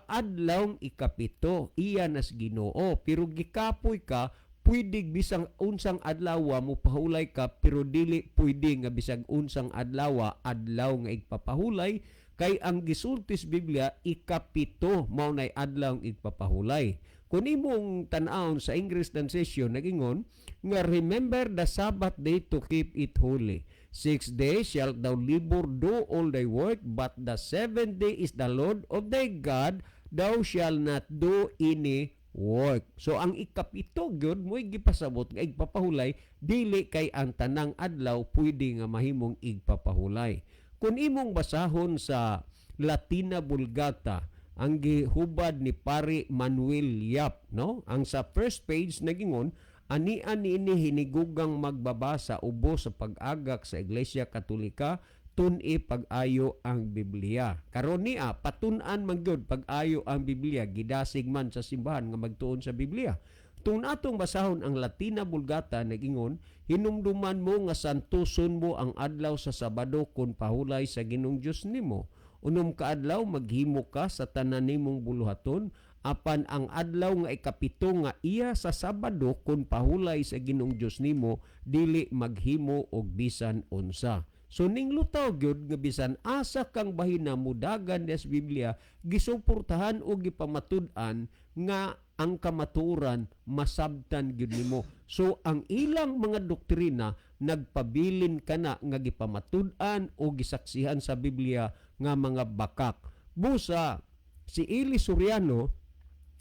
adlaw 7, iya nas Ginoo. Pero gikapoy ka, pwede bisang unsang adlaw mo pahulay ka, pero dili pwede nga bisag unsang adlaw adlaw nga igpapahulay kay ang gisulti sa Biblia 7 mao nay adlaw igpapahulay. Kung imong tan-awon sa English translation, nagingon nga remember the Sabbath day to keep it holy. 6 days shalt thou labor, do all thy work, but the seventh day is the Lord of thy God, thou shalt not do any work. So ang 7 gyud mo'y gipasabot nga igpapahulay, dili kay ang tanang adlaw pwede nga mahimong igpapahulay. Kung imong basahon sa Latina Vulgata, ang gihubad ni Pare Manuel Yap, no? Ang sa first page nagingon Ania niini hinigugang magbabasa ubos sa pag-agak sa Iglesia Katolika, tun-i pag-ayo ang Biblia. Karon niya patun-an man gyud pag-ayo ang Biblia, gidasig man sa simbahan nga magtuon sa Biblia. Tung atong basahon ang Latina Vulgata, nagingon, "Hinumduman mo nga santuson mo ang adlaw sa Sabado kun pahulay sa Ginoong Dios nimo. 6 ka adlaw maghimo ka sa tanan nimong buluhaton, apan ang adlaw nga 7 nga iya sa Sabado kun pahulay sa Ginoong Dios nimo, dili maghimo og bisan unsa." So ning lutaw gyud nga bisan asa kang bahina mudagan des Biblia, gisuportahan o gipamatud-an nga ang kamatuoran masabtan gyud nimo. So ang ilang mga doktrina nagpabilin kana nga gipamatud-an o gisaksihan sa Biblia nga mga bakak. Busa si Eli Soriano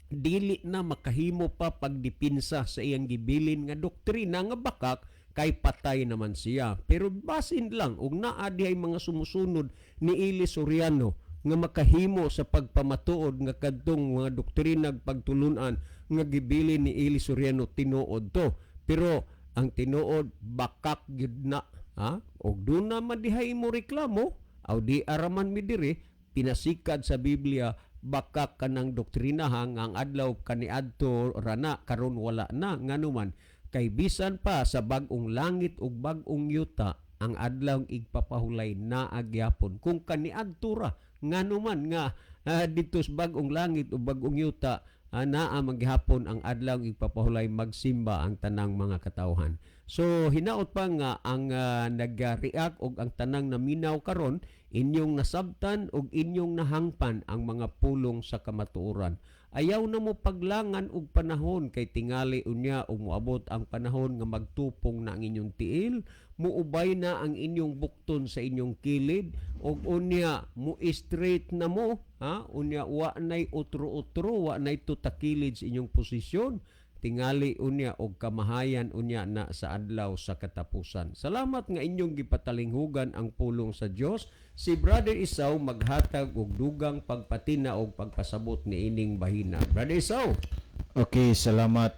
dili na makahimo pa pagdipinsa sa iyang gibilin nga doktrina nga bakak kay patay naman siya. Pero basin lang og naa dihay mga sumusunod ni Eli Soriano nga makahimo sa pagpamatuod nga kadtong mga doktrina pagtulunan nga gibilin ni Eli Soriano tinuod to. Pero ang tinuod bakak gyud na, ha? Og duna man dihay mo reklamo, aw di araman mi diri, pinasikad sa Biblia bakak kanang doktrina ha, nga ang adlaw kaniadto rana karon wala na. Nganuman kay bisan pa sa bag-ong langit ug bag-ong yuta ang adlaw igpapahulay naa gyapon. Kung kaniadto ra, nganuman nga didto sa bag-ong langit ug bag-ong yuta naa man gihapon ang adlaw igpapahulay, magsimba ang tanang mga katawhan. So hinaot pa nga ang nag-react og ang tanang naminaw karon, inyong nasabtan og inyong nahangpan ang mga pulong sa kamatuoran. Ayaw na mo paglangan og panahon kay tingali unya og moabot ang panahon nga magtupong na ang inyong tiil, muubay na ang inyong bukton sa inyong kilid, og unya mo straight na mo, ha? Unya wa nay utro-utro, wa nay tutakilid sa inyong posisyon. Tingali unya og kamahayan unya na sa adlaw sa katapusan. Salamat nga inyong gipatalinghugan ang pulong sa Dios. Si Brother Isaw maghatag og dugang pagpatina og pagpasabot niining bahina. Brother Isaw. Okay, salamat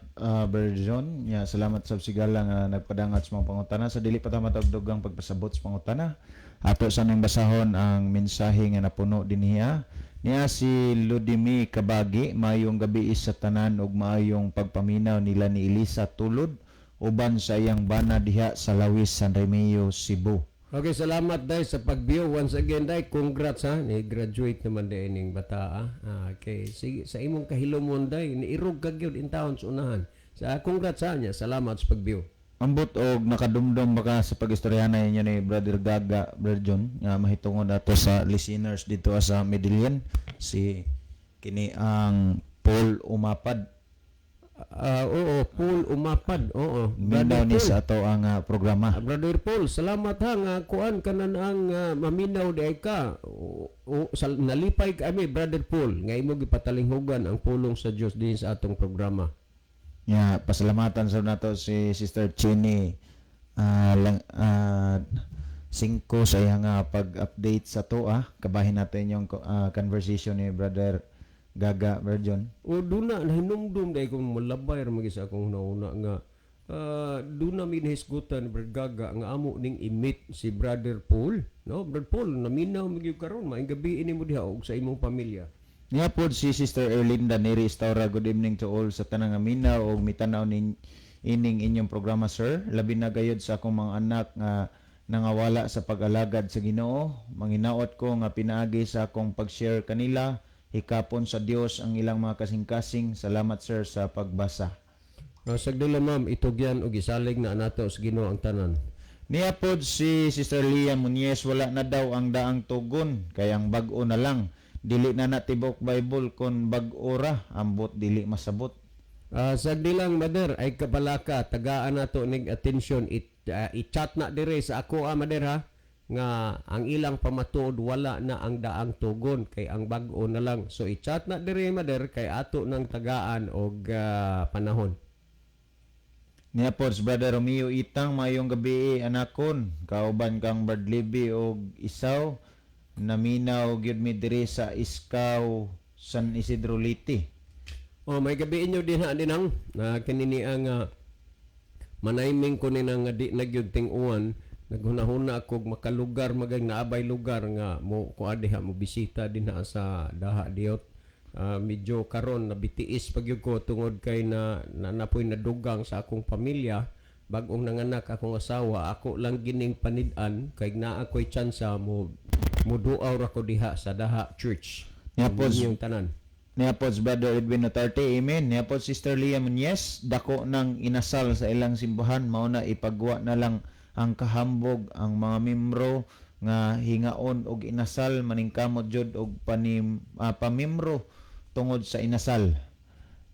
Brother John. Ya, salamat sa sigala nga nagpadangat sa mga pangutana. Sa dili pa ta matag dugang pagpasabot sa pangutana, ato sa nang basahon ang mensahe nga napuno dinhiya. Niya si Ludimi Kabagi, "Maayong gabi sa tanan ug maayong pagpaminaw nila ni Elisa Tulod uban sa iyang bana diha sa Lawis, San Remigio, Cebu." Okay, salamat dai sa pag-view. Once again dai, congrats ha. Ni graduate naman dai ning bata ah. Okay, sige, sa imong kahilomon dai, niirog ka gyud in taon sa unahan. Sa congrats ha niya. Salamat sa pag-view. Ambot og nakadumdum baka sa pagistoryahan ninyo ni Brother Gaga, Brother John, nga mahitungod ato sa listeners dito sa Medellin, si kini ang Paul Umapad. Oo, Paul Umapad. Oo. Minaw ni sa ato ang programa. Brother Paul, salamat ha nga kuan kanan ang maminaw di ka. O, nalipay kami, Brother Paul, nga imo gipatalinghugan ang pulong sa Dios din sa atong programa. Ya, pasalamatan sa nato si Sister Chini lang singko sa iyang pag-update sa to ah. Kabahin natin yung conversation ni Brother Gaga, Brother John. O duna nahinumdum dahil kung malabay ra magis akong nauna nga duna mi nahisgutan, Brother Gaga, nga amo ning i-meet si Brother Paul, no? Brother Paul, naminaw mi gyud karon, maayong gabi ini mo diha og sa imong pamilya. Niya pod si Sister Erlinda Neri Estaura, "Good evening to all sa tanang aminaw og mitanaw nin ining inyong programa, sir. Labi na gayud sa akong mga anak nga nangawala sa pag-alagad sa Ginoo. Manginaot ko nga pinaagi sa akong pag-share kanila, hikapon sa Dios ang ilang mga kasing-kasing. Salamat, sir, sa pagbasa." Sagdila ma'am, itugyan og isalig na nato sa Ginoo ang tanan. Niya pod si Sister Lia Muñez, "Wala na daw ang daang tugon kay ang bag-o na lang. Dili na na tibok Bible kon bag-o ra, ambot dili masabot." Sagdi lang mother ay kabalaka, tagaan nato nig attention, i-chat na dire sa ako ah, mother ha, nga ang ilang pamatuod wala na ang daang tugon kay ang bag-o na lang. So i-chat na dire, mother, kay ato nang tagaan og panahon. Niya po si Brother Romeo Itang, "Mayong gabi anakon, kauban kang Brad Libby og Isaw, naminaw gyud mi diri sa Iskaw, San Isidro, Leyte." Oh, may gabi inyo din ha dinang na kanini ang Manaiming ko ni nga di na gyud ting-uwan. Naghunahuna ako og makalugar magay naabay lugar nga mo kuha diha, mo bisita dinha sa Daha diot. Medyo karon nabitiis pag gyud ko tungod kay na napoy nadugang sa akong pamilya, bag-ong nanganak akong asawa, ako lang gining panid-an kay naa ko'y tsansa mo muduaw ra ko diha sa Daha Church. Nya po, Inyong tanan. Niya po si Brother Edwin Notarte, amen. Niya po Sister Leah Muñez, dako ng inasal sa ilang simbahan, mao na ipagwa na lang ang kahambog ang mga membro nga hingaon og inasal, maningkamot jud og panim pamembro tungod sa inasal.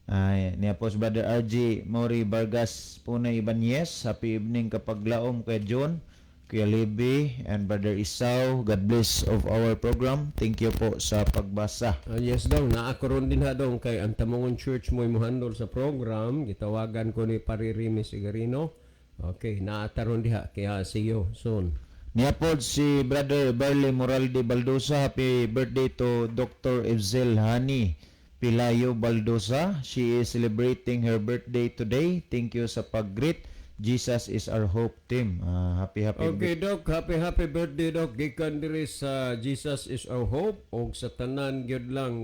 Ay, niya po si Brother RG Maury Vargas Punay Ibanez, happy evening kapaglaom kay John, Kuya Libby, and Brother Isao. God bless of our program. Thank you po sa pagbasa. Yes daw, naa ko ron din ha dong kay ang Tamongon Church mo'y muhandol sa program. Gitawagan ko ni Pari Remy Sigarino. Okay, naataron diha kaya see you soon. Niya po si Brother Barley Moralde Baldosa. Happy birthday to Dr. Evzel Hani Pilayo Baldosa. She is celebrating her birthday today. Thank you sa pag-greet. Jesus is our hope team. Happy happy Okay, Doc, happy happy birthday, Doc. Gikan diri sa Jesus is our hope og sa tanan gyud lang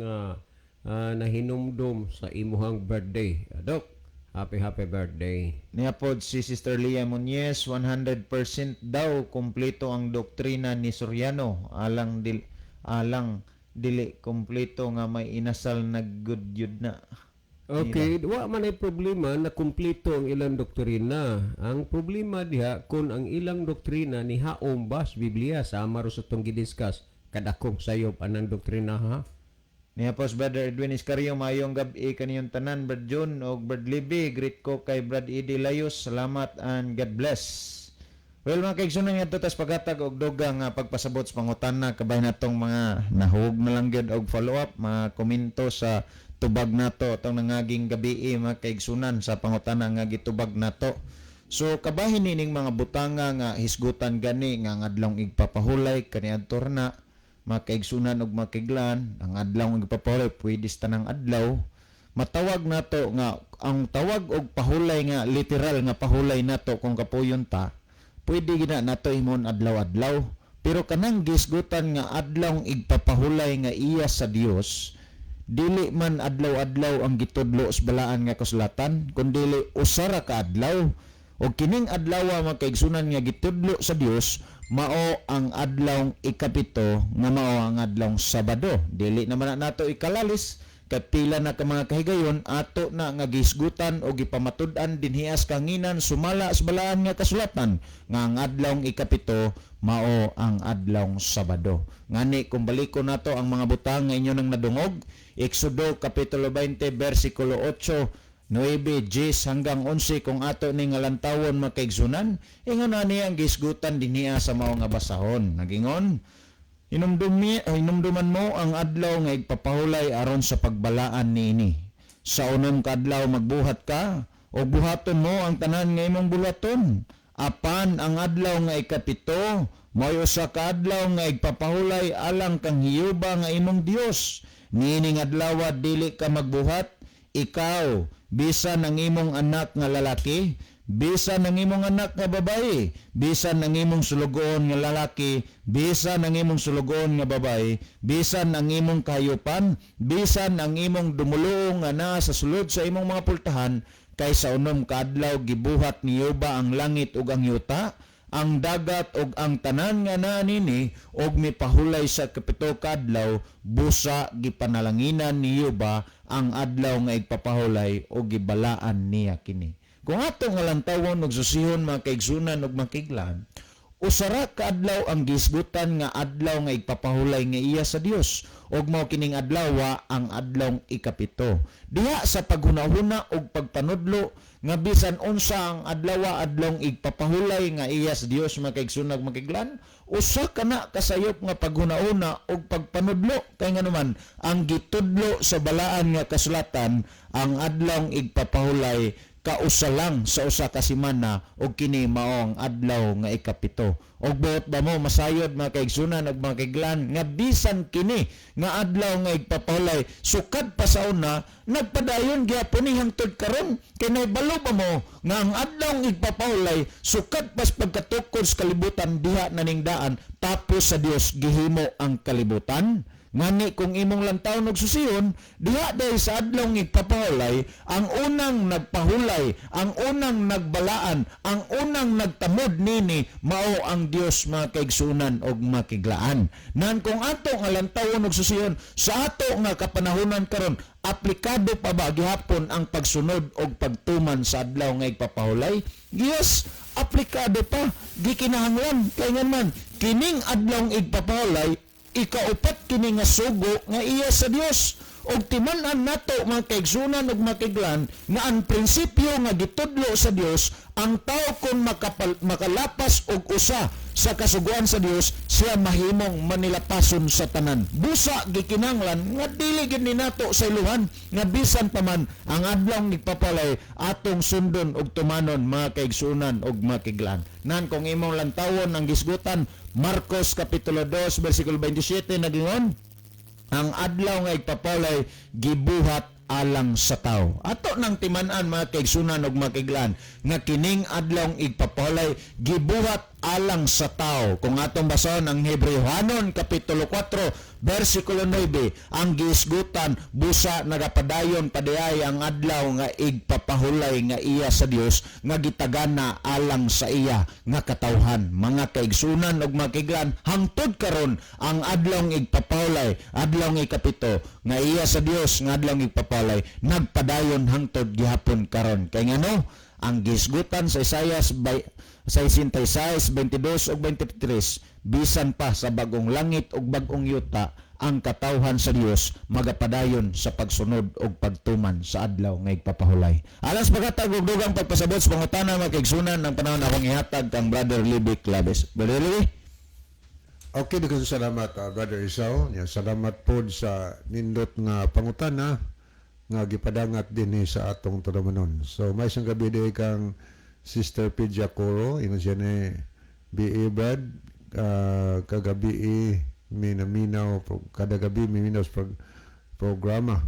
nahinumdum sa imuhang birthday. Doc, happy happy birthday. Niya po si Sister Leah Muñez, 100% daw kumpleto ang doktrina ni Soriano. Alang dili kumpleto nga may inasal na good yun na. Okay, wa man ay problema na kumpleto ang ilang doktrina. Ang problema diha kung ang ilang doktrina ni haom ba sa Biblia, sama ro sa tong gidiscuss kadakong sayop anang doktrina ha. Niya po si Brother Edwin Iscario, maayong gabi kaniyong tanan, Brad John og Brad Libby. Greet ko kay Brad Eddie Layos. Salamat and God bless. Well, mga kaigsunan, nga tas paghatag og dugang nga pagpasabot sa pangutana kabay natong mga nahug na lang gyud og follow up mga komento sa tubag nato atong nangaging gabi, mga kaigsunan, sa pangutana nga gitubag nato. So kabahin nining mga butanga nga hisgutan gani nga ang adlawng igpapahulay kaniadto na, mga kaigsunan ug mga kaiglan, ang adlaw igpapahulay pwede sa tanang adlaw. Matawag nato nga ang tawag og pahulay nga literal nga pahulay nato kung kapuyon ta, pwede gina nato imon adlaw-adlaw, pero kanang gisgutan nga adlawng igpapahulay nga iya sa Dios, dili man adlaw-adlaw ang gitudlo sa balaan nga kasulatan, kundili usa ra ka adlaw, ug kining adlaw, mga kaigsunan, nga gitudlo sa Dios mao ang adlawng 7 nga mao ang adlawng Sabado. Dili naman na nato ikalalis kay pila na ka mga kahigayon ato na nga gisgutan o gipamatud-an dinhias kanginan sumala sa balaan nga kasulatan nga ang adlawng 7 mao ang adlawng Sabado. Ngani kung balikon nato ang mga butang nga inyo nang nadungog, Exodo kapitulo 20 bersikulo 8, 9, 10 hanggang 11, kung ato ning lantawon, mga kaigsunan, ingon ani ang gisgutan dinhiya sa mao nga basahon. Nagingon, "Hinumduman mo ang adlaw nga igpapahulay aron sa pagbalaan niini. Sa unom ka adlaw magbuhat ka o buhaton mo ang tanan nga imong buluhaton. Apan ang adlaw nga 7 mao'y usa ka adlaw nga igpapahulay alang kang Hiyuba nga imong Dios. Niining adlaw dili ka magbuhat, ikaw, bisan ang imong anak nga lalaki, bisan ang imong anak nga babae, bisan ang imong sulugoon nga lalaki, bisan ang imong sulugoon nga babae, bisan ang imong kahayupan, bisan ang imong dumuluong nga naa sa sulod sa imong mga pultahan, kay sa 6 ka adlaw gibuhat ni Yuba ang langit ug ang yuta, ang dagat ug ang tanan nga naa nini, ug mipahulay sa 7 ka adlaw, busa gipanalanginan ni Yuba ang adlaw nga igpapahulay ug gibalaan niya kini." Kung ato nga lantawon ug susihon, mga kaigsunan ug mga kaiglan, usara ka adlaw ang gisgutan nga adlaw nga igpapahulay nga iya sa Dios, ug mao kining adlaw ang adlawng 7. Diha sa paghunahuna ug pagpanudlo nga bisan unsa ang adlaw adlawng igpapahulay nga iya sa Dios, mga kaigsunan ug mga kaiglan, usa ka na kasayop nga paghunahuna ug pagpanudlo, kay nganuman ang gitudlo sa balaan nga kasulatan, ang adlawng igpapahulay Ikausa lang sa usa ka semana ug kini mao ang adlaw nga 7. Og buot ba mo masayod, mga kaigsunan ug mga kaiglan, nga bisan kini nga adlaw nga igpapahulay sukad pa sa una, nagpadayon gyapon ni hangtod karon? Kay nahibalo ba mo nga ang adlaw nga igpapahulay sukad pas pagkatukod sa kalibutan, diha na ning daan tapos sa Dios gihimo ang kalibutan? Ngani kung imong lantawon og susiyon, diha dahil sa adlaw nga igpapahulay, ang unang nagpahulay, ang unang nagbalaan, ang unang nagtamod nini mao ang Dios, mga kaigsunan og makiglaan. Nan kung ato nga lantawon og susiyon sa ato nga kapanahonan karon, aplikado pa ba gihapon ang pagsunod og pagtuman sa adlaw nga igpapahulay? Yes, aplikado pa. Gikinahanglan kay ngan man kining adlaw nga igpapahulay, ikaupat kini nga sugo nga iya sa Dios. Og timan-an nato, mga kaigsunan ug makiglan, nga ang prinsipyo nga gitudlo sa Dios, ang tao kung makalapas og usa sa kasuguan sa Dios, siya mahimong manilapason sa tanan. Busa gikinahanglan nga dili gid ni nato sa iluhan nga bisan pa man ang adlaw nagpapalay, atong sundon og tumanon, mga kaigsunan ug makiglan. Nan kung imong lantawon ang gisgutan, Marcos Kapitulo 2 versikulo 27, nagingon ang adlaw nga igpapalay gibuhat alang sa tao. Ato nang timan-an, mga kaigsunan ug makiglan, nga kining adlaw igpapalay gibuhat alang sa tao. Kung atong basahon ang Hebreohanon Kapitulo 4 versikulo 9, ang giisgutan busa nagapadayon padiay ang adlaw nga igpapahulay nga iya sa Dios nga gitagana alang sa iya nga katawhan. Mga kaigsunan ug makiglan, hangtod karon ang adlaw nga igpapahulay, adlaw nga 7 nga iya sa Dios nga adlaw nga igpapahulay, nagpadayon hangtod gihapon karon. Kay ngano ang gisgutan sa Isayas by 66, 22 ug 23, bisan pa sa bagong langit ug bagong yuta, ang katawhan sa Dios magapadayon sa pagsunod ug pagtuman sa adlaw nga igpapahulay. Alas paghatag og dugang pagpasabot sa pangutana, mga kaigsunan, ng panahon akong ihatag kang Brother Libby Claves. Brother Libby? Okay, daghang salamat, Brother Isao. Ya, salamat po sa nindot nga pangutana nga gipadangat dinhi sa atong tulumanon. So may isang gabi di kang Sister Pidja Coro, ingon siya ni B.A. Brad, kagabi minaminaw, kada gabi minaminaw sa programa.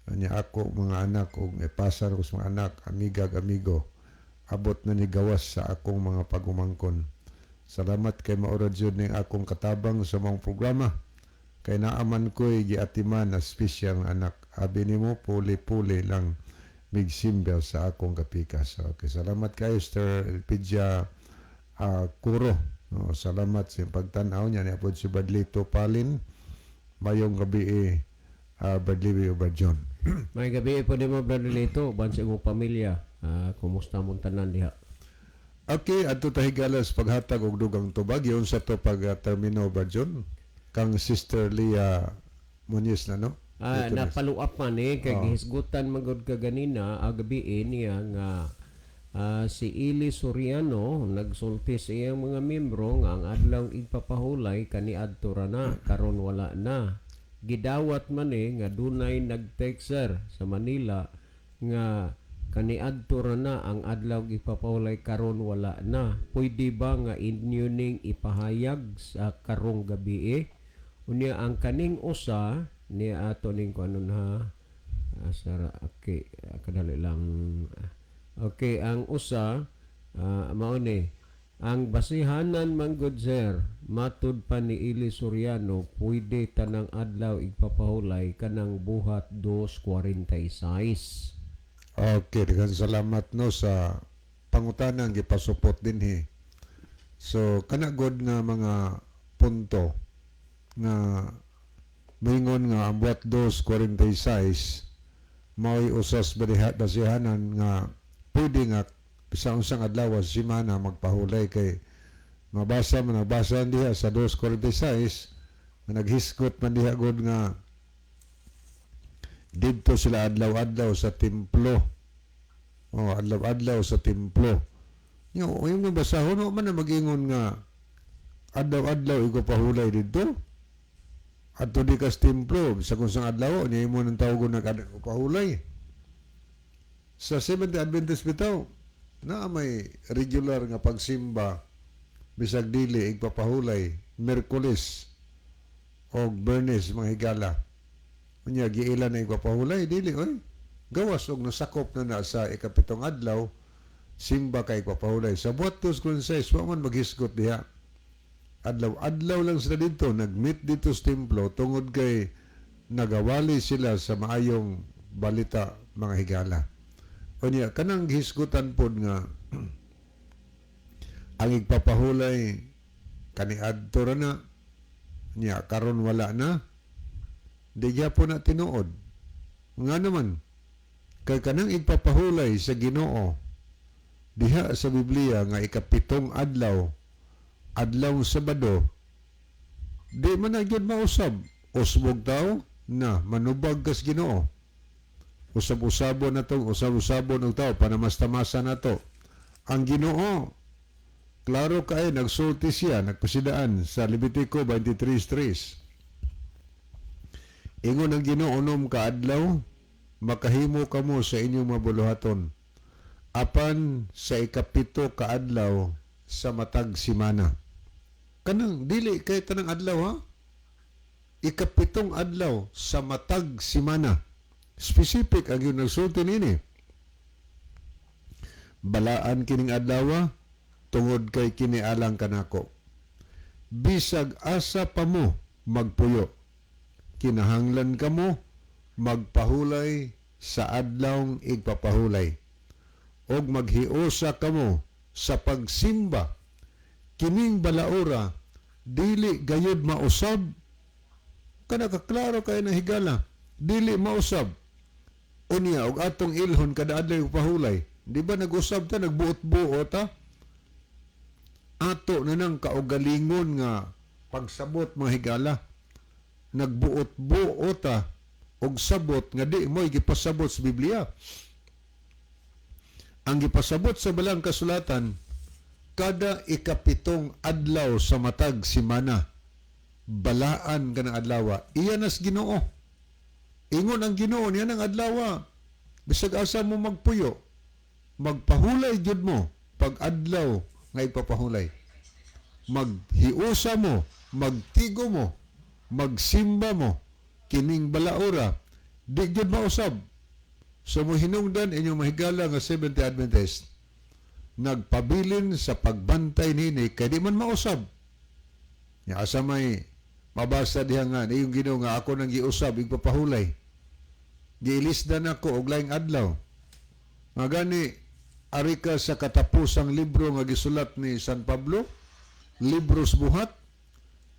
Anya ako mga anak og ipasar ko sa mga anak, amigag amigo. Abot na ni gawas sa akong mga pagumangkon. Salamat kay maura jud ning akong katabang sa mga programa. Kay naaman ko'y giatiman na special nga anak. Abi nimo puli-puli lang migsimbel sa akong kapikas. Okay, salamat kayo, Sister Elpidia Kuro. No, salamat sa pagtan-aw niya ni apod si Badlito Palin. Mayong gabi Bradley o Brad John. May gabi po nimo, Brother Lito, ban sa imong pamilya. Kumusta mong tanan diha? Okay, adto ta, higala, sa paghatag og dugang tubag yun sa to pag termino, Brad John, kang Sister Leah Muñiz na, no? Ah, Dito na. Napaluap man eh kay gihisgutan magod kaganina gabi niya nga si Eli Soriano nagsulti sa iyang mga membro nga ang adlaw igpapahulay kaniadto ra na, karon wala na. Gidawat man eh nga dunay nag-text, sir, sa Manila nga kaniadto ra na ang adlaw ipapahulay, karon wala na. Pwede ba nga inyo ning ipahayag sa karong gabi eh? Unya ang kaning usa ni ato ning kuanon ha. Sara, okay, kadali lang. Okay, ang usa mao ni ang basihanan man gud, sir, matud pa ni Eli Soriano, pwede tanang adlaw igpapahulay kanang buhat 2.46. Okay, daghang salamat, no, sa pangutanang gipasupot dinhi. So kana god nga mga punto nga moingon nga ang buhat 2.46 mao'y usas basihanan nga pwede nga bisan unsang adlaw sa semana magpahulay, kay mabasa man nabasa diha sa 2.46 nga naghisgot man diha god nga didto sila adlaw-adlaw sa templo. Oh, adlaw-adlaw sa templo. Yo, yung nga basahon mo man na magingon nga adlaw-adlaw igpapahulay didto. Adto di kas templo, sa kung sang adlaw, niya mo nang tawag nag pahulay. Sa Seventh Adventist bitaw, naa may regular nga pagsimba bisag dili igpapahulay, Miyerkules og Biyernes, mga higala. Unya giila na igpapahulay, dili oy. Gawas og nasakop na na sa ikapitong adlaw, simba kay igpapahulay. Sa buhat 2:6, wa man maghisgot diha. Adlaw-adlaw lang sila dito, nag-meet dito sa templo tungod kay nagawali sila sa maayong balita, mga higala. Unya, kanang hisgutan pod nga ang igpapahulay kaniadto ra na, nya karon wala na, di gyapon na tinuod. Nga naman kay kanang igpapahulay sa Ginoo diha sa Biblia nga ikapitong adlaw, adlaw Sabado, di man na gyud mausab. Usbog tao na manubag kas Ginoo. Usab-usabo na to, usab-usabo ng tao, panamasta-masa na to. Ang Ginoo, klaro kay nagsulti siya, nagpasidaan sa Levitico 23:3. Ingon ang Ginoo, 6 ka adlaw makahimo kamo sa inyong mabuluhaton. Apan sa 7 ka adlaw sa matag simana. Kanang dili kay tanang adlaw ha. 7 adlaw sa matag simana. Specific ang yun nagsulti nini. Balaan kining adlaw tungod kay kini alang kanako. Bisag asa pa mo magpuyo, kinahanglan kamo magpahulay sa adlawng igpapahulay. Og maghiusa kamo sa pagsimba. Kining balaora dili gayud mausab. Kana kaklaro kay na, higala, dili mausab. Unya og atong ilhon kada adlaw pahulay, di ba nag-usab ta, nagbuot-buot ta? Ato na nang kaugalingon nga pagsabot, mga higala. Nagbuot-buot ta og sabot nga di mo'y gipasabot sa Biblia. Ang gipasabot sa balang kasulatan, kada 7 adlaw sa matag simana, balaan ka ng adlaw. Iya nas Ginoo. Ingon ang Ginoo niya ng adlaw. Bisag asa mo magpuyo, magpahulay gyud mo pag adlaw nga ipapahulay. Maghiusa mo, magtigo mo, magsimba mo kining balaora, di gyud mausab. So mo hinungdan inyong mahigala nga Seventh Adventist nagpabilin sa pagbantay nini kay di man mausab. Ya asa may mabasa diha nga iyong Ginoo nga ako nang giusab igpapahulay? Giilisdan ako og laing adlaw. Nga gani ari ka sa katapusang libro nga gisulat ni San Pablo, Libros Buhat,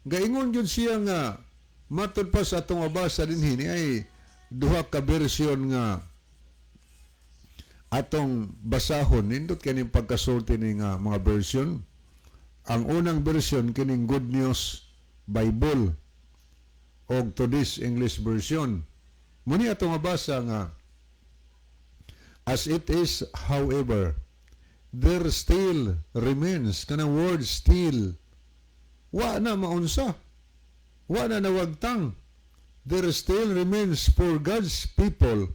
gaingon gyud siya nga matod pa sa atong mabasa dinhi ni ay duha ka version nga atong basahon. Nindot kining pagkasulti ni nga mga version. Ang unang version kining Good News Bible og today's English version. Muni atong mabasa nga, "As it is, however, there still remains," kanang word "still," wa na maunsa, wa na nawagtang, "there still remains for God's people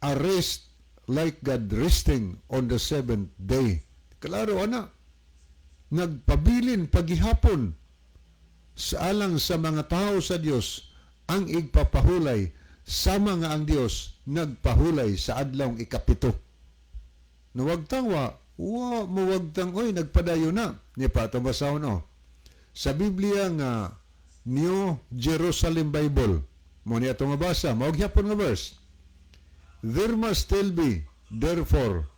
a rest like God resting on the seventh day." Klaro ana, nagpabilin pagihapon sa alang sa mga tao sa Dios ang igpapahulay sama nga ang Dios nagpahulay sa adlawng 7. Nawagtang wa, wa mawagtang oy, nagpadayon na. Ni pa atong basahon no. Sa Biblia nga New Jerusalem Bible, mo ni atong mabasa, mao gyapon nga verse. "There must still be, therefore,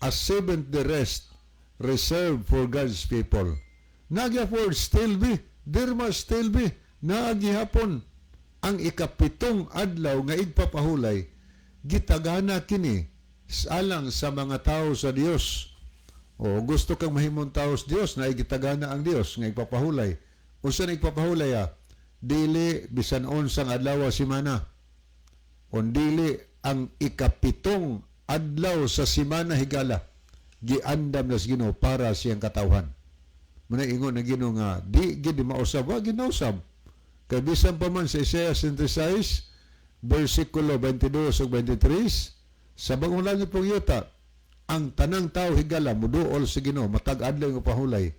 a seventh day rest reserved for God's people." Nagyapon "still be," "there must still be," naagihapon ang 7 adlaw nga igpapahulay, gitagana kini sa alang sa mga tao sa Dios. O gusto kang mahimong tao sa Dios na gitagana ang Dios nga igpapahulay. Unsa na igpapahulay ah? Dili bisan unsang adlaw simana. On dili ang 7 adlaw sa simana, higala, giandam na sa Ginoo para siyang katawhan. Muna ingon ang Ginoo nga di gid mausab, wa ginausab. Kay bisan pa man sa Isaiah 66 versikulo 22 ug 23. Sa bagong langit ug yuta, ang tanang tao, higala, muduol sa Ginoo matag adlaw nga pahulay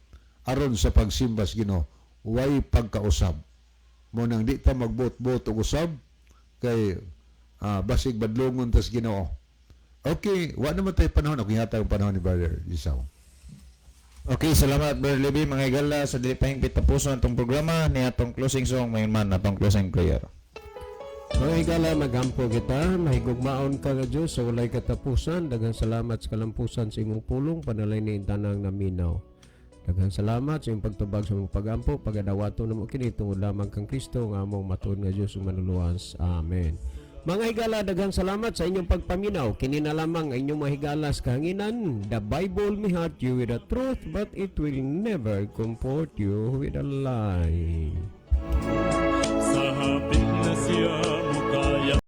aron sa pagsimba sa Ginoo, way pagkausab. Mao nang di ta magbuot-buot og usab kay basig badlongon tas Ginoo. Okay, wa naman tayo panahon. Ako gihatag ang panahon ni Brother Isaw. Okay, salamat, Brother Levi. Mga higala, sa dili pa hingpit tapuson atong programa ni atong closing song, mayon man atong closing prayer. Mga higala, magampo kita, mahigugmaon ka nga Diyos sa walay katapusan. Daghang salamat sa kalampusan sa imong pulong, panalay ni tanang naminaw. Daghang salamat sa imong pagtubag sa imong pagampo, pagadawato namo kini tungod lamang kang Kristo nga among matuod nga Diyos ug manluluwas. Amen. Mga higala, daghang salamat sa inyong pagpaminaw. Kini na lamang ang inyong mga higala sa kahanginan. The Bible may hurt you with the truth, but it will never comfort you with a lie. Sa hapit na siya.